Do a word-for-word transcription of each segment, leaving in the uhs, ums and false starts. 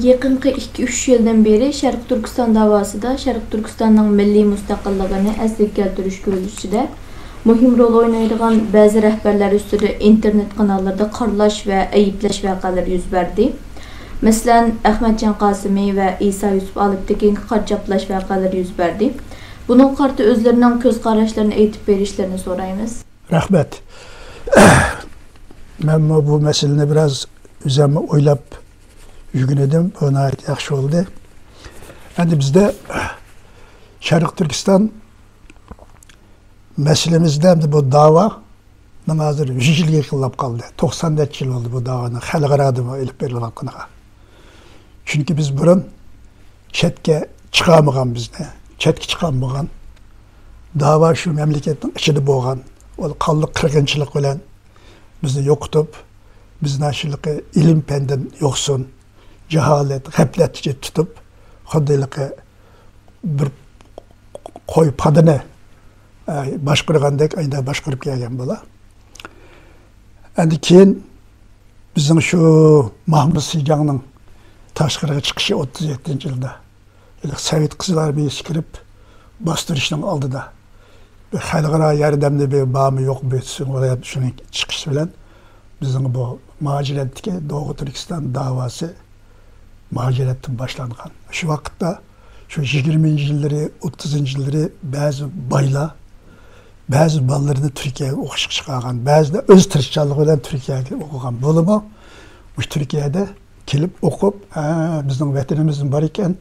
يېقىنقى ئىككى-ئۈچ يىلدىن بېرى شەرقىي تۈركىستان داۋاسىدا شەرقىي تۈركىستاننىڭ مىللىي مۇستەقىللىقىنى ئەسلىگە كەلتۈرۈش كۈرىشىدە مۇھىم رول ئوينايدىغان بەزى رەھبەرلەر ئۈستىدە ئىنتېرنېت قاناللىرىدا قارىلاش ۋە ئەيىبلەش ۋەقەلىرى يۈز بەردى. مەسىلەن، ئەخمەتجان قاسىمى ۋە ئىسا يۈسۈپ ئالپتېكىنگە قارا چاپلاش ۋەقەلىرى يۈز بەردى. بۇنىڭغا قارىتا ئۆزلىرىنىڭ كۆز قاراشلىرىنى ئېيتىپ بېرىشلىرىنى سورايمىز. رەھمەت. مەنمۇ بۇ مەسىلىنى بىراز ئۆزۈممۇ ئويلاپ يۈرگەن ئىدىم. بۇ ناھايىتى ياخشى بولدى. ئەمدى بىزدە شەرقىي تۈركىستان مەسىلىمىزدە ئەمدى بۇ داۋانىڭ ھازىر يۈز يىلغا يېقىنلاپ قالدى. توقسان نەچچە يىل بولدى بۇ داۋانىڭ خەلقئارادىمۇ ئېلىپ بېرىلىۋاتقىنىغا. چۈنكى بىز بۇرۇن چەتكە چىقارمىغان بىزنى، چەتكە چىقارمىغان. داۋا شۇ مەملىكەتنىڭ ئىچىدە بولغان. ئۇ قانلىق قىرغىنچىلىق بىلەن بىزنى يوقىتىپ، بىزنى شۇنداق ئىلىم-پەندىن يوقسۇن، جاھالەت، غەپلەت ئىچىدە تۇتۇپ، خۇددى ھېلىقى بىر قوي پادىنى، ئە، باشقۇرغاندەك ئايدا باشقۇرۇپ كەلگەن بۇلار. ئەندى كېيىن بىزنىڭ شۇ ماھمۇد سىجاڭنىڭ تاشقىرىغا چىقىشى ئوتتۇز يەتتىنچى يىلدا، ھېلىقى سوۋېت قىزىل ئارمىيەسى كىرىپ، باستۇرۇشنىڭ ئالدىدا بىر خەلقئارا ياردەمنى بىر بارمۇ يوقمۇ، شۇنىڭ چىقىشى بىلەن بىزنىڭ بۇ مۇھاجىرەتتىكى دوغۇ تۈركىستان داۋاسى مۇھاجىرەتتىن باشلانغان. شۇ ۋاقىتتا، شۇ يىگىرمىنچى يىللىرى، ئوتتۇزىنچى يىللىرى بەزى بايلار بەزى بالىلىرىنى تۈركىيەگە ئوقۇشقا چىقارغان، بەزىلەر ئۆز تىرىشچانلىقى بىلەن تۈركىيەگە ئوقۇغان. بولۇپمۇ مۇشۇ تۈركىيەدە كېلىپ ئوقۇپ، ھە، بىزنىڭ ۋەتىنىمىزمۇ بار ئىكەن،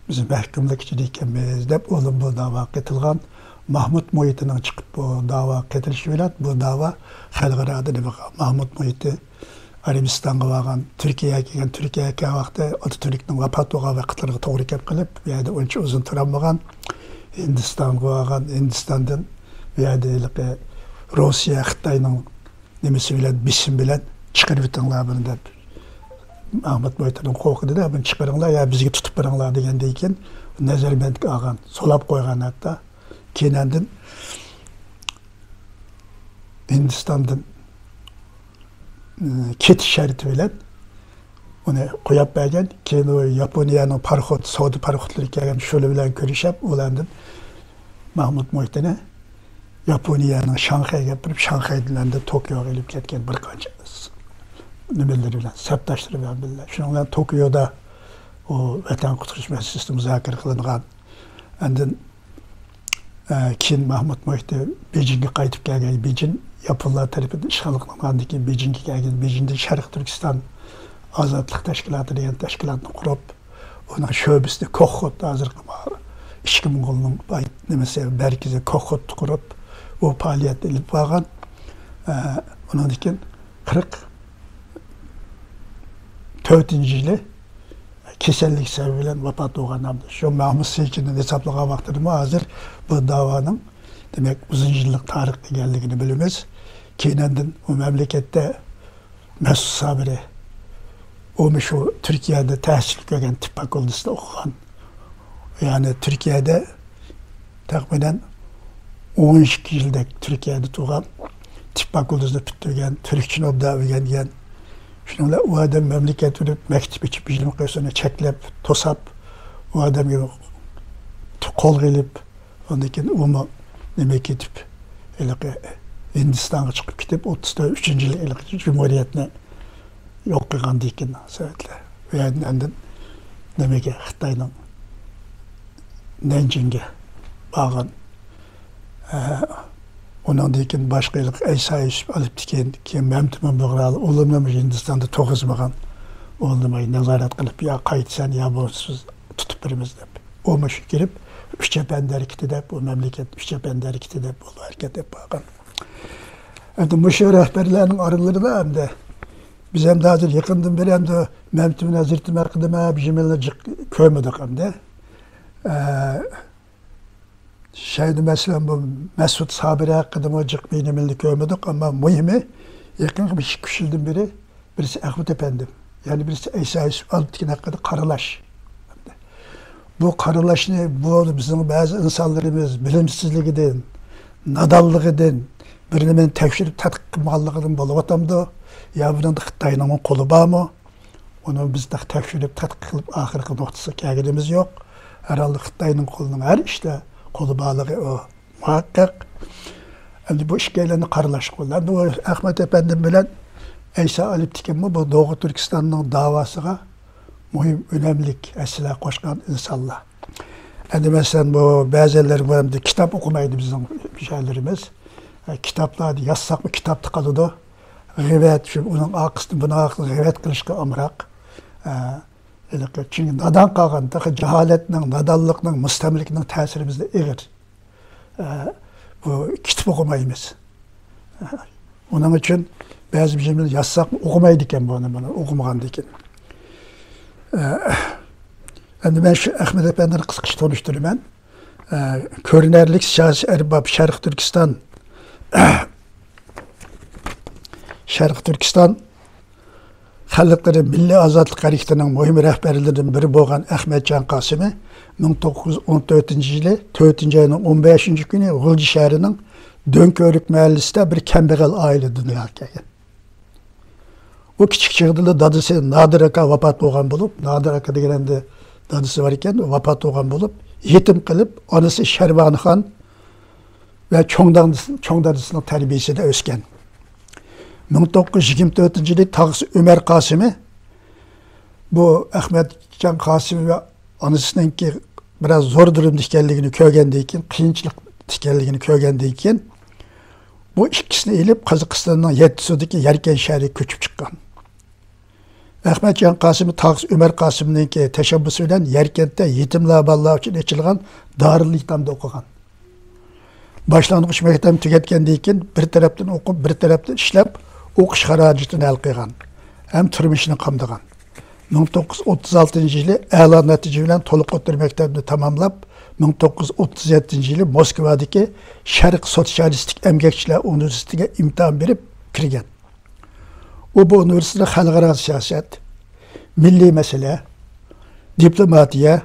بىز مەھكۇملۇق ئىچىدە ئىكەنمىز دەپ، ئۇلار بۇ داۋاغا قېتىلغان. ماھمۇد مۇھىتىنىڭ چىقىپ بۇ داۋاغا قېتىلىشى بىلەن بۇ داۋا خەلقئارادا نېمە قىلغان؟ ماھمۇد مۇھىتى ئەرەبىستانغا بارغان، تۈركىيەگە كەلگەن. تۈركىيەگە كەلگەن ۋاقتى ئاتاتۈركنىڭ ۋاپات بولغان ۋاقىتلىرىغا توغرا كەپ قېلىپ، بۇ يەردە ئۇنچە ئۇزۇن تۇرالمىغان. ھىندىستانغا بارغان، ھىندىستاندىن بۇ يەردە ھېلىقى روسىيە، خىتاينىڭ نېمىسى بىلەن، بېسىم بىلەن چىقىرىۋېتىڭلار بۇنى دەپ، ماھمۇد مۇھىتىنىڭ قورقۇدىدا، بۇنى چىقىرىڭلار يا بىزگە تۇتۇپ بېرىڭلار دېگەندىن كېيىن، نەزەربەندكە ئالغان، سولاپ قويغان ھەتتا. كېيىن ئاندىن ھىندىستاندىن، ئى، كېتىش شەرتى بىلەن ئۇنى قويۇپ بەرگەن. كېيىن ئۇ ياپونىيەنىڭ پاراخوت، سودا پاراخوتلىرى كەلگەن، شۇلار بىلەن كۆرۈشۈپ، ئۇلاردىن ماھمۇد مۇھىتىنى ياپونىيەنىڭ شاڭخەيگە ئېلىپ بېرىپ، شاڭخەيدىن ئاندىن توكيوغا ئېلىپ كەتكەن بىر قانچە نېمىلىرى بىلەن، سەپداشلىرى بىلەن بىللە. شۇنىڭ بىلەن توكيودا ئۇ ۋەتەن قۇتقۇزۇش مەسىلىسى مۇزاكىرە قىلىنغان. ئاندىن ئە، كېيىن ماھمۇد مۇھىتى بېيجىڭگە قايتىپ كەلگەن. بېيجىڭ ياپونلار تەرىپىدىن ئىشغال قىلىنغاندىن كېيىن بېيجىڭگە كەلگەن. بېيجىڭدىن شەرقىي تۈركىستان ئازادلىق تەشكىلاتى دېگەن تەشكىلاتنى قۇرۇپ، ئۇنىڭ شۆبىسىنى كوخوت، ھازىرقى ئىچكى موڭغۇلنىڭ باي-، نېمىسى، مەركىزى كوخوتتا قۇرۇپ، ئۇ پائالىيەتنى ئېلىپ بارغان. ئە، ئۇنىڭدىن كېيىن قىرىق تۆتىنچى يىلى كېسەللىك سەۋەبى بىلەن ۋاپات بولغان. شۇ مەھمۇد سىجىندىن ھېسابلىغان ۋاقتىدىمۇ ھازىر بۇ داۋانىڭ، دېمەك، ئۇزۇن يىللىق تارىخ ئىگىلىكىنى بىلىمىز. كېيىن ئاندىن ئۇ مەملىكەتتە مەسئۇد سابىرى، ئۇمۇ شۇ تۈركىيەدە تەھسىل كۆرگەن، تىب فاكۇلتېتىدا ئوقۇغان. يەنى تۈركىيەدە تەخمىنەن ئون ئىككى يىلدەك تۈركىيەدە تۇرغان، تىب فاكۇلتېتىنى پۈتتۈرگەن، تۈركچىنى ئوبدان ئۆگەنگەن. شۇنىڭ بىلەن ئۇ ئادەم مەملىكەت بىلەن مەكتەپ ئېچىپ، بىلىم قىلسۇنى چەكلەپ، توساپ، ئۇ ئادەمگە قولغا ئېلىپ، ئاندىن كېيىن ئۇمۇ نېمە كېتىپ، ھېلىقى ھىندىستانغا چىقىپ كېتىپ، ئوتتۇز تۆت، ئۈچىنچى يىلى ھېلىقى جۇمھۇرىيەتنى يوق قىلغاندىن كېيىن سوۋېتلار. ئۇ يەردىن ئاندىن نېمىگە، خىتاينىڭ نەنجىڭگە بارغان. ئە، ئۇنىڭدىن كېيىن باشقا ھېلىقى ئەيسا يۈسۈپ ئالپتېكىن، كېيىن مەمتىمىن بۇغرالا، ئۇلارنى ھىندىستاندا تۇرغۇزمىغان. ئۇلارنى نازارەت قىلىپ، يا قايتىسەن، يا بولمىسا بىز تۇتۇپ بېرىمىز دەپ. ئۇ مۇشۇ كىرىپ، ئۈچ چەپەندە ھەرىكىتى دەپ، ئۇ مەملىكەت ئۈچ چەپەندە ھەرىكىتى دەپ، ئۇ ھەرىكەت ئېلىپ بارغان. ئەمدى مۇشۇ رەھبەرلەرنىڭ ئارىلىرىدا ئەمدى بىز ئەمدى ھازىر يېقىندىن بېرى ئەمدى مەمتىمىن ھەزرىتىم ھەققىدىمۇ بىر نېمىنى جىق كۆرمىدۇق ئەمدى. ئە، شەيدە مەسىلەن بۇ مەسئۇد سابىرى ھەققىدىمۇ جىق بىر نېمىنى كۆرمىدۇق، ئەمما مۇھىمى يېقىنقى بىر ئىككى، ئۈچ يىلدىن بېرى بىرسى ئەخمەت ئەپەندىم، يەنە بىرسى ئەيسا يۈسۈپ ئالپتېكىن ھەققىدە قارىلاش. بۇ قارىلاشنى، بۇ بىزنىڭ بەزى ئىنسانلىرىمىز بىلىمسىزلىكىدىن، نادانلىقىدىن، بىر نېمىنى تەكشۈرۈپ تەتقىق قىلمىغانلىقىدىن بولۇۋاتامدۇ؟ يا بۇنىڭدا خىتاينىڭمۇ قولى بارمۇ؟ ئۇنى بىز تېخى تەكشۈرۈپ، تەتقىق قىلىپ، ئاخىرقى نۇقتىسىغا كەلگىنىمىز يوق. ھەرھالدا خىتاينىڭ قولىنىڭ ھەر ئىشتا قولى بارلىقى ئۇ مۇھەققەق. ئەمدى بۇ ئىككىيلەننى قارىلاشقا بولىدۇ. ئەمدى ئۇ ئەخمەت ئەپەندىم بىلەن ئەيسا ئالىپ تېكىنمۇ بۇ دوغۇ تۈركىستاننىڭ داۋاسىغا مۇھىم، ئۈنەملىك ھەسسىلەر قوشقان ئىنسانلار. ئەمدى مەسىلەن، بۇ بەزىلەر بۇ ئەمدى كىتاب ئوقۇمايدۇ بىزنىڭ مۇشۇئەرلىرىمىز. ئە، كىتابلارنى يازساقمۇ كىتابتا قالىدۇ. غىۋەت، شۇ ئۇنىڭ ئارقىسىدىن، بۇنىڭ ئارقىسىدىن غىۋەت قىلىشقا ئامراق. ئە، ھېلىقى، چۈنكى نادان قالغان، تېخى جاھالەتنىڭ، نادانلىقنىڭ، مۇستەملىكىنىڭ تەسىرى بىزدە ئېغىر. ئە، بۇ كىتاب ئوقۇمايمىز. ئە، ئۇنىڭ ئۈچۈن بەزى بىر يازساق ئوقۇمايدىكەن بۇنى، بۇنى ئوقۇمىغاندىن كېيىن. ئە، ئەمدى مەن شۇ ئەخمەت ئەپەندىنى قىسقىچە تونۇشتۇرىمەن. ئە، كۆرۈنەرلىك سىياسىي ئەرباب، شەرقىي تۈركىستان، شەرقىي تۈركىستان خەلقلىرى مىللىي ئازادلىق ھەرىكىتىنىڭ مۇھىم رەھبەرلىرىدىن بىرى بولغان ئەخمەتجان قاسىمى مىڭ توققۇز يۈز ئون تۆتىنچى يىلى تۆتىنچى ئاينىڭ ئون بەشىنچى كۈنى غۇلجا شەھىرىنىڭ دۆڭكۆۋرۈك مەھەللىسىدە بىر كەمبەغەل ئائىلىدە دۇنياغا كەلگەن. ئۇ كىچىك چېغىدىلا دادىسى نادىر ئاكا ۋاپات بولغان بولۇپ، نادىر ئاكا دېگەن ئەمدى دادىسى بار ئىكەن، ۋاپات بولغان بولۇپ، يېتىم قېلىپ، ئانىسى شەرۋانىخان ۋە چوڭ دادىسى، چوڭ دادىسىنىڭ تەربىيىسىدە ئۆسكەن. مىڭ توققۇز يۈز يىگىرمە تۆتىنچى يىلى تاغىسى ئۆمەر قاسىمى بۇ ئەخمەتجان قاسىمى ۋە ئانىسىنىڭكى بىراز زور دۇرۇمدا ئىكەنلىكىنى كۆرگەندىن كېيىن، قىيىنچىلىقتا ئىكەنلىكىنى كۆرگەندىن كېيىن، بۇ ئىككىسىنى ئېلىپ، قازاقىستاننىڭ يەتتىسۇدىكى يەركەنت شەھىرىگە كۆچۈپ چىققان. ئەخمەتجان قاسىمى تاغىسى ئۆمەر قاسىمنىڭكى تەشەببۇسى بىلەن يەركەنتتە يېتىملار، بالىلار ئۈچۈن ئېچىلغان دارۇل ئېيتامدا ئوقۇغان. باشلانغۇچ مەكتەپنى تۈگەتكەندىن كېيىن، بىر تەرەپتىن ئوقۇپ، بىر تەرەپتىن ئىشلەپ، ئوقۇش خىراجىتىنى ھەل قىلغان ھەم تۇرمۇشىنى قامدىغان. مىڭ توققۇز يۈز ئوتتۇز ئالتىنچى يىلى ئەلا نەتىجە بىلەن تولۇق ئوتتۇرا مەكتەپنى تاماملاپ، مىڭ توققۇز يۈز ئوتتۇز يەتتىنچى يىلى موسكۋادىكى شەرق سوتسىيالىستىك ئەمگەكچىلەر ئۇنىۋېرسىتېتىگە ئىمتىھان بېرىپ كىرگەن. ئۇ بۇ ئۇنىۋېرسىتېتتا خەلقئارا سىياسەت، مىللىي مەسىلە، دىپلوماتىيە،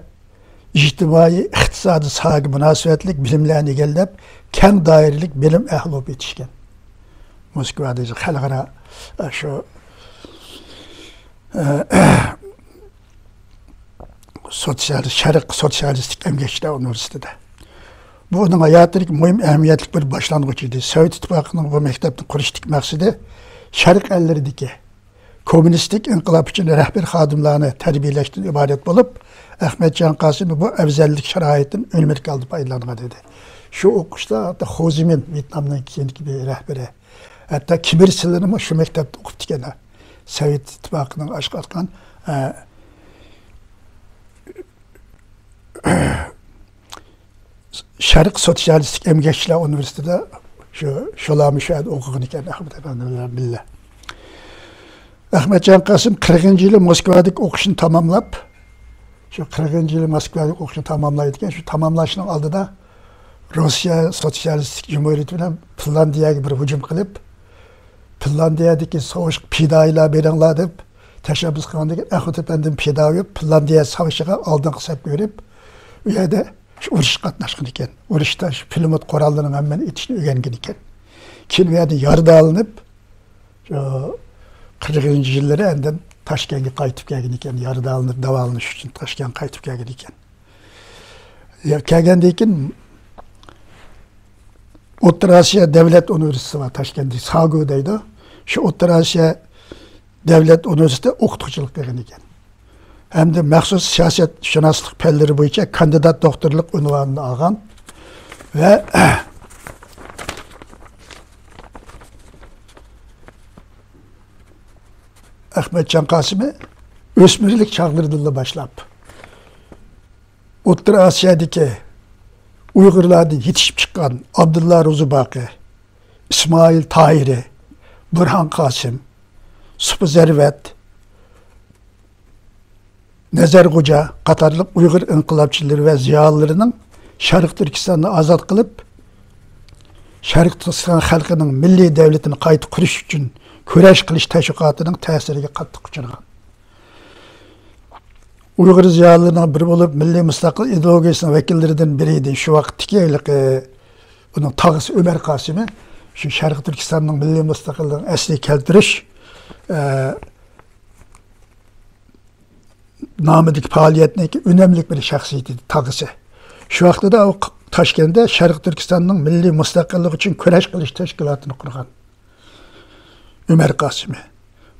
ئىجتىمائىي، ئىقتىسادىي ساھەگە مۇناسىۋەتلىك بىلىملەرنى ئىگىلەپ، كەڭ دائىرىلىك بىلىم ئەھلى بولۇپ يېتىشكەن. موسكۋادا خەلقئارا، ئە، شۇ، ئە، سوتسىيال-، شەرق سوتسىيالىستىك ئەمگەكچىلەر ئۇنىۋېرسىتېتىدا. بۇ ئۇنىڭ ھاياتىدىكى مۇھىم ئەھمىيەتلىك بىر باشلانغۇچ ئىدى. سوۋېت ئىتتىپاقىنىڭ بۇ مەكتەپنى قۇرۇشتىكى مەقسىتى شەرق ئەللىرىدىكى كوممۇنىستىك ئىنقىلاب ئۈچۈن رەھبىرىي خادىملارنى تەربىيەلەشتىن ئىبارەت بولۇپ، ئەخمەتجان قاسىمى بۇ ئەۋزەللىك شارائىتىدىن ئۈنۈملۈك ھالدا پايدىلانغان ئىدى. شۇ ئوقۇشتا ھەتتا خو زىمىن، ۋيېتنامنىڭ كېيىنكى بىر رەھبىرى، ھەتتا كىم ئىر سىلىنمۇ شۇ مەكتەپتە ئوقۇپتىكەن. سوۋېت ئىتتىپاقىنىڭ ئاشقا ئاتقان، ئە، شەرق سوتسىيالىستىك ئەمگەكچىلەر ئۇنىۋېرسىتېتىدا شۇ، شۇلارمۇ شۇ يەردە ئوقۇغان ئىكەن، ئەخمەت ئەپەندى بىلەن بىللە. ئەخمەتجان قاسىم قىرىقىنچى يىلى موسكۋادىكى ئوقۇشىنى تاماملاپ، شۇ قىرىقىنچى يىلى موسكۋادىكى ئوقۇشىنى تاماملايدىكەن، شۇ تاماملاشنىڭ ئالدىدا روسىيە سوتسىيالىستىك جۇمھۇرىيىتى بىلەن فىنلاندىيەگە بىر ھۇجۇم قىلىپ، فىنلاندىيەدىكى سوغۇشقا پىدائىيلار بېرىڭلار دەپ تەشەببۇس قىلغاندىن كېيىن، ئەخمەت ئەپەندىمۇ پىدا بولۇپ، فىنلاندىيە ساۋىشىغا ئالدىنقى سەپكە بېرىپ، ئۇ يەردە شۇ ئۇرۇشقا قاتناشقان ئىكەن. ئۇرۇشتا شۇ پىلىموت قوراللىرىنىڭ ھەممىنى ئېتىشنى ئۆگەنگەن ئىكەن. كېيىن ئۇ يەردىن يارىدارلىنىپ، شۇ قىرىقىنچى يىللىرى ئاندىن تاشكەنتكە قايتىپ كەلگەن ئىكەن. يارىدارلىنىپ داۋالىنىش ئۈچۈن تاشكەنتكە قايتىپ كەلگەن ئىكەن. يا، كەلگەندىن كېيىن ئوتتۇرا ئاسىيا دۆلەت ئۇنىۋېرسىتېتى بار، تاشكەنتتە، ساگۇ دەيدۇ. شۇ ئوتتۇرا ئاسىيا دۆلەت ئۇنىۋېرسىتېتىدا ئوقۇتقۇچىلىق قىلغان ئىكەن. ھەمدە مەخسۇس سىياسەتشۇناسلىق پەنلىرى بويىچە كاندىدات دوكتورلۇق ئۇنۋانىنى ئالغان ۋە ئەخمەتجان قاسىمى ئۆسمۈرلۈك چاغلىرىدىنلا باشلاپ، ئوتتۇرا ئاسىيادىكى ئۇيغۇرلاردىن يېتىشىپ چىققان ئابدۇللا روزى باقى، ئىسمائىل تاھىرى، بۇرھان قاسىم، سۇپى زەرۋەت، نەزەر خوجا قاتارلىق ئۇيغۇر ئىنقىلابچىلىرى ۋە زىيالىيلىرىنىڭ شەرقىي تۈركىستاننى ئازاد قىلىپ، شەرقىي تۈركىستان خەلقىنىڭ مىللىي دۆلىتىنى قايتا قۇرۇش ئۈچۈن كۈرەش قىلىش تەشۋىقاتىنىڭ تەسىرىگە قاتتىق ئۇچرىغان. ئۇيغۇر زىيالىيلىرىنىڭ بىرى بولۇپ، مىللىي مۇستەقىل ئىدېئولوگىيىسىنىڭ ۋەكىللىرىدىن بىرى ئىدى. شۇ ۋاقىتتىكى ھېلىقى ئۇنىڭ تاغىسى ئۆمەر قاسىمى شۇ شەرقىي تۈركىستاننىڭ مىللىي مۇستەقىللىقىنى ئەسلىگە كەلتۈرۈش، ئە، نامىدىكى پائالىيەتنىڭكى ئۈنۈملۈك بىر شەخسىيىتى، تاغىسى. شۇ ۋاقتىدا ئۇ تاشكەندتە شەرقىي تۈركىستاننىڭ مىللىي مۇستەقىللىقى ئۈچۈن كۈرەش قىلىش تەشكىلاتىنى قۇرغان. ئۆمەر قاسىمى.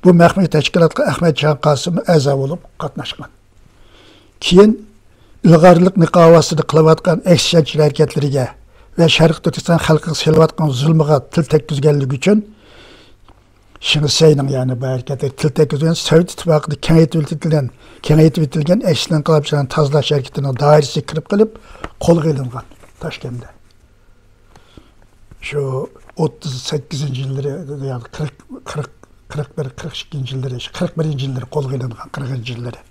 بۇ مەخپىي تەشكىلاتقا ئەخمەتجان قاسىم ئەزا بولۇپ قاتناشقان. كېيىن ئىلغارلىق نىقابى ئاستىدا قىلىۋاتقان ئەكسىچىلىك ھەرىكەتلىرىگە ۋە شەرقىي تۈركىستان خەلقىگە سېلىۋاتقان زۇلمىغا تىل تەگكۈزگەنلىكى ئۈچۈن شېڭ شىسەينىڭ، يەنى بۇ ھەرىكەتلەر تىل تەگكۈزگەن سوۋېت ئىتتىپاقىدا كېڭەيتىۋېتىلگەن، كېڭەيتىۋېتىلگەن ئەكسىچىلىك ئىنقىلابچىلارنى تازىلاش ھەرىكىتىنىڭ دائىرىسىگە كىرىپ قېلىپ، قولغا ئېلىنغان تاشكەندتە. شۇ ئوتتۇز سەككىزىنچى يىللىرى، يا قىرىق، قىرىق، قىرىق بىر، قىرىق ئىككىنچى يىللىرى، قىرىق بىرىنچى يىللىرى قولغا ئېلىنغان، قىرىقىنچى يىللىرى.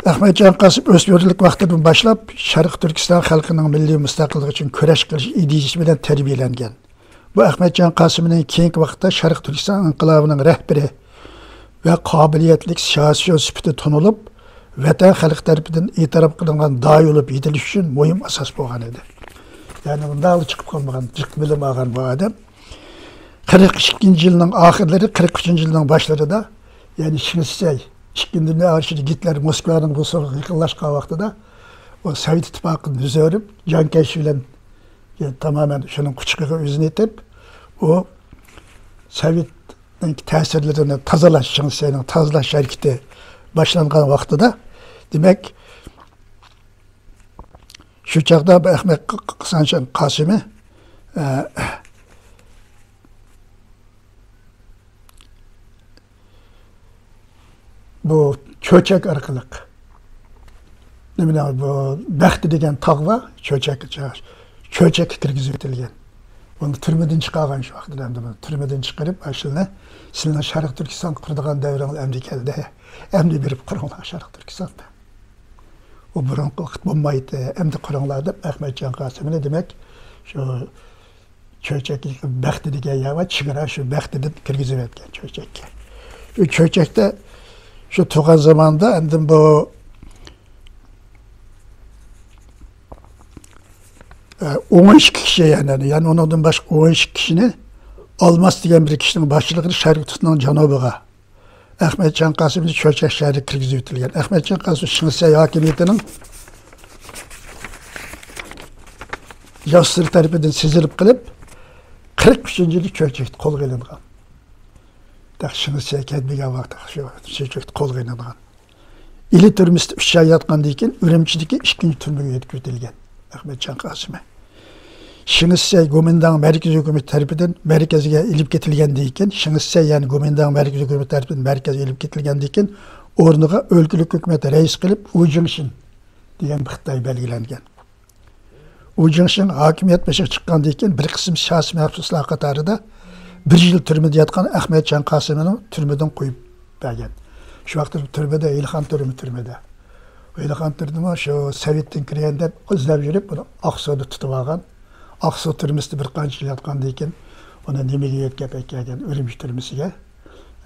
ئەخمەتجان قاسىم ئۆسمۈرلۈك ۋاقتىدىن باشلاپ شەرقىي تۈركىستان خەلقىنىڭ مىللىي مۇستەقىللىقى ئۈچۈن كۈرەش قىلىش ئىدىيىسى بىلەن تەربىيەلەنگەن. بۇ ئەخمەتجان قاسىمنىڭ كېيىنكى ۋاقىتتا شەرقىي تۈركىستان ئىنقىلابىنىڭ رەھبىرى ۋە قابىلىيەتلىك سىياسىيون سۈپىتى تونۇلۇپ، ۋەتەن خەلقى تەرىپىدىن ئېتىراپ قىلىنغان داھىي بولۇپ يېتىلىش ئۈچۈن مۇھىم ئاساس بولغان ئىدى. يەنى مۇنداقلا چىقىپ قالمىغان، جىق بىلىم ئالغان بۇ ئادەم. قىرىق ئىككىنچى يىلنىڭ ئاخىرلىرى، قىرىق ئۈچىنچى يىلنىڭ باشلىرىدا، يەنى شېڭ شىسەي ئىككىنچى دۇنيا ئۇرۇشىدا گىتلېر موسكۋانىڭ بوسۇغىغا يېقىنلاشقان ۋاقتىدا، ئۇ سوۋېت ئىتتىپاقىدىن يۈز ئۆرۈپ، جياڭ كەيشى بىلەن تامامەن شۇنىڭ قۇچىقىغا ئۆزىنى ئېتىپ، ئۇ سوۋېتنىڭ تەسىرلىرىنى تازىلاش، شېڭ شىسەينىڭ تازىلاش ھەرىكىتى باشلانغان ۋاقتىدا، دېمەك، شۇ چاغدا بۇ ئەخمەت ق-، ق-، قىسانشىن قاسىمى، ئە، بۇ چۆچەك ئارقىلىق، نېمە، بۇ بەختى دېگەن تاغ بار، چۆچەك، چۆچەككە كىرگۈزۈۋېتىلگەن. ئۇنى تۈرمىدىن چىقارغان شۇ ۋاقىتتا، ئەمدى بۇنى تۈرمىدىن چىقىرىپ، ئاشۇنى سىلىنىڭ شەرقىي تۈركىستان قۇرىدىغان دەۋرىڭىز ئەمدى كەلدى، ئەمدى بېرىپ قۇرۇڭلار شەرقىي تۈركىستاندا. ئۇ بۇرۇنقى ۋاقىت بولمايتتى، ئەمدى قۇرۇڭلار دەپ ئەخمەتجان قاسىمنى، دېمەك، شۇ چۆچەك بەختى دېگەن يەر بار، چېگرا شۇ بەختىدىن كىرگۈزۈۋەتكەن چۆچەككە. ئۇ چۆچەكتە شۇ تۇرغان زاماندا ئاندىن بۇ، ئە، ئون ئىككى كىشى، يەنى، يەنى ئۇنىڭدىن باشقا ئون ئىككى كىشىنى ئالماس دېگەن بىر كىشىنىڭ باشچىلىقىدا شەرقىي تۈركىستاننىڭ جەنۇبىغا، ئەخمەتجان قاسىمنى چۆچەك شەھىرىگە كىرگۈزۈۋېتىلگەن. ئەخمەتجان قاسىم شېڭ شىسەي ھاكىمىيىتىنىڭ ياسىرى تەرىپىدىن سېزىلىپ قېلىپ، قىرىق ئۈچىنچى يىلى چۆچەكتە قولغا ئېلىنغان. شېڭ شىسەي كەتمىگەن ۋاقىتتا شۇ چۆچەكتە قولغا ئېلىنغان. ئىلى تۈرمىسىدە ئۈچ ئاي ياتقاندىن كېيىن، ئۈرۈمچىدىكى ئىككىنچى تۈرمىگە يۆتكىۋېتىلگەن ئەخمەتجان قاسىمى. شېڭ شىسەي گومىنداڭ مەركىزىي ھۆكۈمىتى تەرىپىدىن مەركەزگە ئېلىپ كېتىلگەندىن كېيىن، شېڭ شىسەي، يەنى گومىنداڭ مەركىزىي ھۆكۈمىتى تەرىپىدىن مەركەزگە ئېلىپ كېتىلگەندىن كېيىن، ئورنىغا ئۆلكىلىك ھۆكۈمەت رەئىسى قىلىپ، ئۇ جىڭشىن دېگەن بىر خىتاي بەلگىلەنگەن. ئۇ جىڭشىن ھاكىمىيەت بېشىغا چىققاندىن كېيىن، بىر قىسىم سىياسىي مەھبۇسلار قاتارىدا بىر يىل تۈرمىدە ياتقان ئەخمەتجان قاسىمنى تۈرمىدىن قويۇپ بەرگەن. شۇ ۋاقىتتا تۈرمىدە ھېلىخان تۈرمە، تۈرمىدە. ھېلىخان تۈرمىمۇ شۇ سوۋېتتىن كىرگەن دەپ ئىزدەپ يۈرۈپ، ئۇنى ئاقسۇدا تۇتۇپ ئالغان. ئاقسۇ تۈرمىسىدە بىر قانچە يىل ياتقاندىن كېيىن، ئۇنى نېمىگە يۆتكەپ ئەكەلگەن، ئۈرۈمچى تۈرمىسىگە.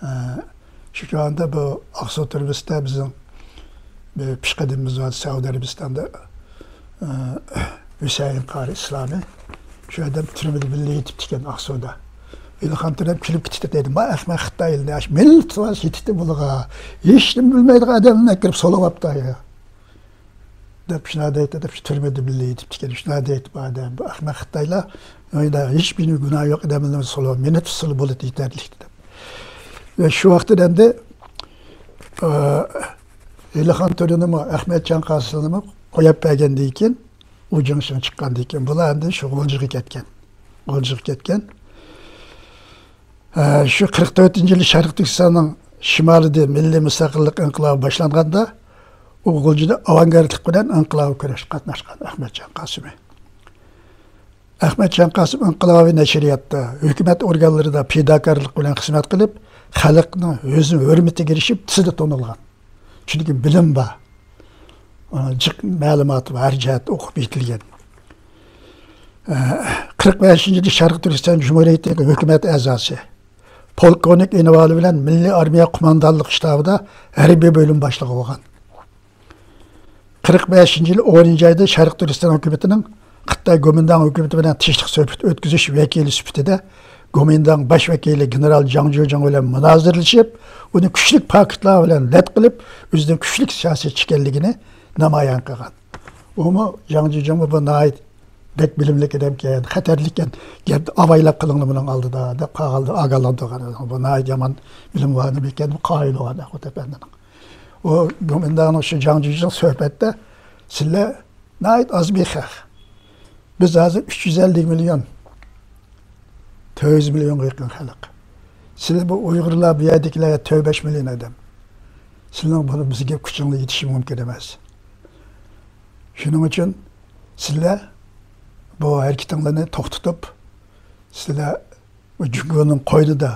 ئە، شۇ چاغدا بۇ ئاقسۇ تۈرمىسىدە بىزنىڭ بىر پېشقەدىمىمىز بار، سەئۇدى ئەرەبىستاندا، ئە، ھۈسەيىن قارى ئىسلامى. شۇ ئادەم تۈرمىدە بىللە يېتىپتىكەن ئاقسۇدا. ئىلھام تۆرەم كۈلۈپ كېتىپ دەيدۇ، ما ئەخمەق خىتايلىنى، ئاش مىللىتى بار، يېتىتتى بۇلىغا. ھېچنېمە بىلمەيدىغان ئادەمنى ئەكىرىپ سولاۋاپتۇ يا. دەپ شۇنداق دەيتتى، دەپ شۇ تۈرمىدە بىللە يېتىپتىكەن، شۇنداق دەيتتى بۇ ئادەم. بۇ ئەخمەق خىتايلار، ھېچ بىرى گۇناھى يوق ئادەملەرنى سولاپ، مېنى تۇتسىلا بولىدۇ، يېتەرلىك دەپ. ۋە شۇ ۋاقىتتا ئەمدى، ئە، ئېلىخان تۆرىنىمۇ، ئەخمەتجان قاسىمنىمۇ قويۇپ بەرگەندىن كېيىن، ئۇ جىڭشىن چىققاندىن كېيىن، بۇلار ئەمدى شۇ غۇلجىغا كەتكەن. غۇلجىغا كەتكەن. ئە، شۇ قىرىق تۆتىنچى يىلى شەرقىي تۈركىستاننىڭ شىمالىدا مىللىي مۇستەقىللىق ئىنقىلابى باشلانغاندا، ئۇ غۇلجىدا ئاۋانگارتلىق بىلەن ئىنقىلابىي كۈرەشكە قاتناشقان ئەخمەتجان قاسىمى. ئەخمەتجان قاسىم ئىنقىلابىي نەشرىياتتا، ھۆكۈمەت ئورگانلىرىدا پىداكارلىق بىلەن خىزمەت قىلىپ، خەلقنىڭ ئۆزىنىڭ ھۆرمىتىگە ئېرىشىپ، تېزلا تونۇلغان. چۈنكى بىلىم بار. ئۇنىڭ جىق مەلۇماتى بار، ھەر جەھەتتە ئوقۇپ يېتىلگەن. ئە، قىرىق بەشىنچى يىلى شەرقىي تۈركىستان جۇمھۇرىيىتىنىڭ ھۆكۈمەت ئەزاسى، پولكوۋنىك ئۈنۋانى بىلەن مىللىي ئارمىيە قوماندانلىق شتابىدا ھەربىي بۆلۈم باشلىقى بولغان. قىرىق بەشىنچى يىلى ئونىنچى ئايدا شەرقىي تۈركىستان ھۆكۈمىتىنىڭ خىتاي گومىنداڭ ھۆكۈمىتى بىلەن تىنچلىق سۆھبىتى ئۆتكۈزۈش ۋەكىلى سۈپىتىدە گومىنداڭ باش ۋەكىلى گېنېرال جاڭ جۇجۇڭ بىلەن مۇنازىرىلىشىپ، ئۇنى كۈچلۈك پاكىتلار بىلەن رەت قىلىپ، ئۆزىنىڭ كۈچلۈك سىياسەتچى ئىكەنلىكىنى نامايان قىلغان. ئۇمۇ، جاڭ جۇجۇڭمۇ بۇ ناھايىتى بەك بىلىملىك ئادەمكەن، خەتەرلىككەن، گەپ ئاۋايلاپ قىلىڭلار بۇنىڭ ئالدىدا دەپ قالغاندا ئاگاھلاندۇرغان. بۇ ناھايىتى يامان بىلىم ئادىمى ئىكەن، بۇ قايىل بولغان ئەخمەت ئەپەندىنىڭ. ئۇ گومىنداڭنىڭ شۇ جاڭ جۇجۇڭ سۆھبەتتە، سىلەر ناھايىتى ئاز بىر خەق. بىز ھازىر ئۈچ يۈز ئەللىك مىليون، تۆت يۈز مىليونغا يېقىن خەلق. سىلەر بۇ ئۇيغۇرلار، بۇ يەردىكىلەر تۆت بەش مىليون ئادەم. سىلەرنىڭ بۇنى بىزگە كۈچىڭلار يېتىشى مۇمكىن ئەمەس. شۇنىڭ ئۈچۈن سىلەر بۇ ھەرىكىتىڭلارنى توختىتىپ، سىلەر بۇ جۇڭگونىڭ قوينىدا،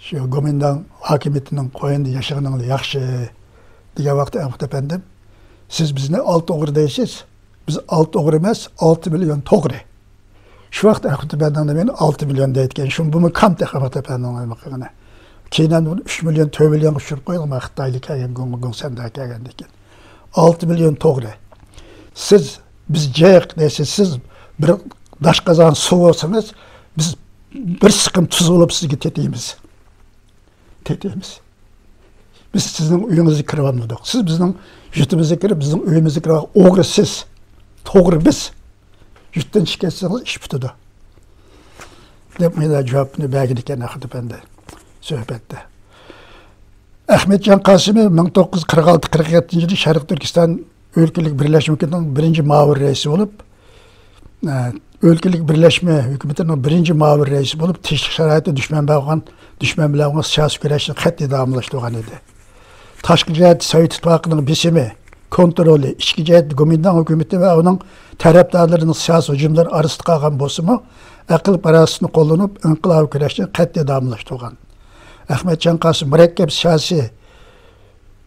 شۇ گومىنداڭ ھاكىمىيىتىنىڭ قوينىدا ياشىغىنىڭلار ياخشى، دېگەن ۋاقىتتا ئەخمەت ئەپەندىم، سىز بىزنى ئالتە ئوغرى دەيسىز. بىز ئالتە ئوغرى ئەمەس، ئالتە مىليون توغرى. شۇ ۋاقىتتا ئەخمەت ئەپەندىم مېنى ئالتە مىليون دەيدىكەن. شۇ بۇمۇ كام تېخى ئەخمەت ئەپەندىنىڭ نېمە قىلغىنى. كېيىن ئەمدى ئۇنى ئۈچ مىليون، تۆت مىليونغا چۈشۈرۈپ قويدۇق، مەن خىتايلار كەلگەن، گۇڭ، گۇڭسەندە كەلگەندىن كېيىن. ئالتە مىليون توغرى. سىز، بىز جىق دەيسىز، سىز بىر داش قازان سۇ بولسىڭىز، بىز بىر سىقىم تۇز بولۇپ سىزگە تېتىيمىز. تېتىيمىز. بىز سىزنىڭ ئۆيىڭىزگە كىرىۋالمىدۇق. سىز بىزنىڭ يۇرتىمىزغا كىرىپ، بىزنىڭ ئۆيىمىزگە كىرىپ، ئوغرى سىز، توغرى بىز. يۇرتتىن چىقىپ كەتسىڭىز، ئىش پۈتىدۇ، دەپ مانا جاۋابنى بەرگەن ئىكەن ئەخمەت ئەپەندى سۆھبەتتە. ئەخمەتجان قاسىمى مىڭ توققۇز يۈز قىرىق ئالتە قىرىق يەتتىنچى يىلى شەرقىي تۈركىستان ئۆلكىلىك بىرلەشمە ھۆكۈمىتىنىڭ بىرىنچى مۇئاۋىن رەئىسى بولۇپ، ئە، ئۆلكىلىك بىرلەشمە ھۆكۈمىتىنىڭ بىرىنچى مۇئاۋىن رەئىسى بولۇپ، تىنچلىق شارائىتىدا دۈشمەن بىلەن بولغان، دۈشمەن بىلەن بولغان سىياسىي كۈرەشنى قەتئىي داۋاملاشتۇرغان ئىدى. تاشقى جەھەتتە سوۋېت ئىتتىپاقىنىڭ بېسىمى، كونترولى، ئىچكى جەھەتتە گومىنداڭ ھۆكۈمىتى ۋە ئۇنىڭ تەرەپدارلىرىنىڭ سىياسىي ھۇجۇملىرى ئاستىدا قالغان بولسىمۇ، ئەقىل پاراسىتىنى قوللىنىپ، ئىنقىلابىي كۈرەشنى قەتئىي داۋاملاشتۇرغان. ئەخمەتجان قاسىم مۇرەككەپ سىياسىي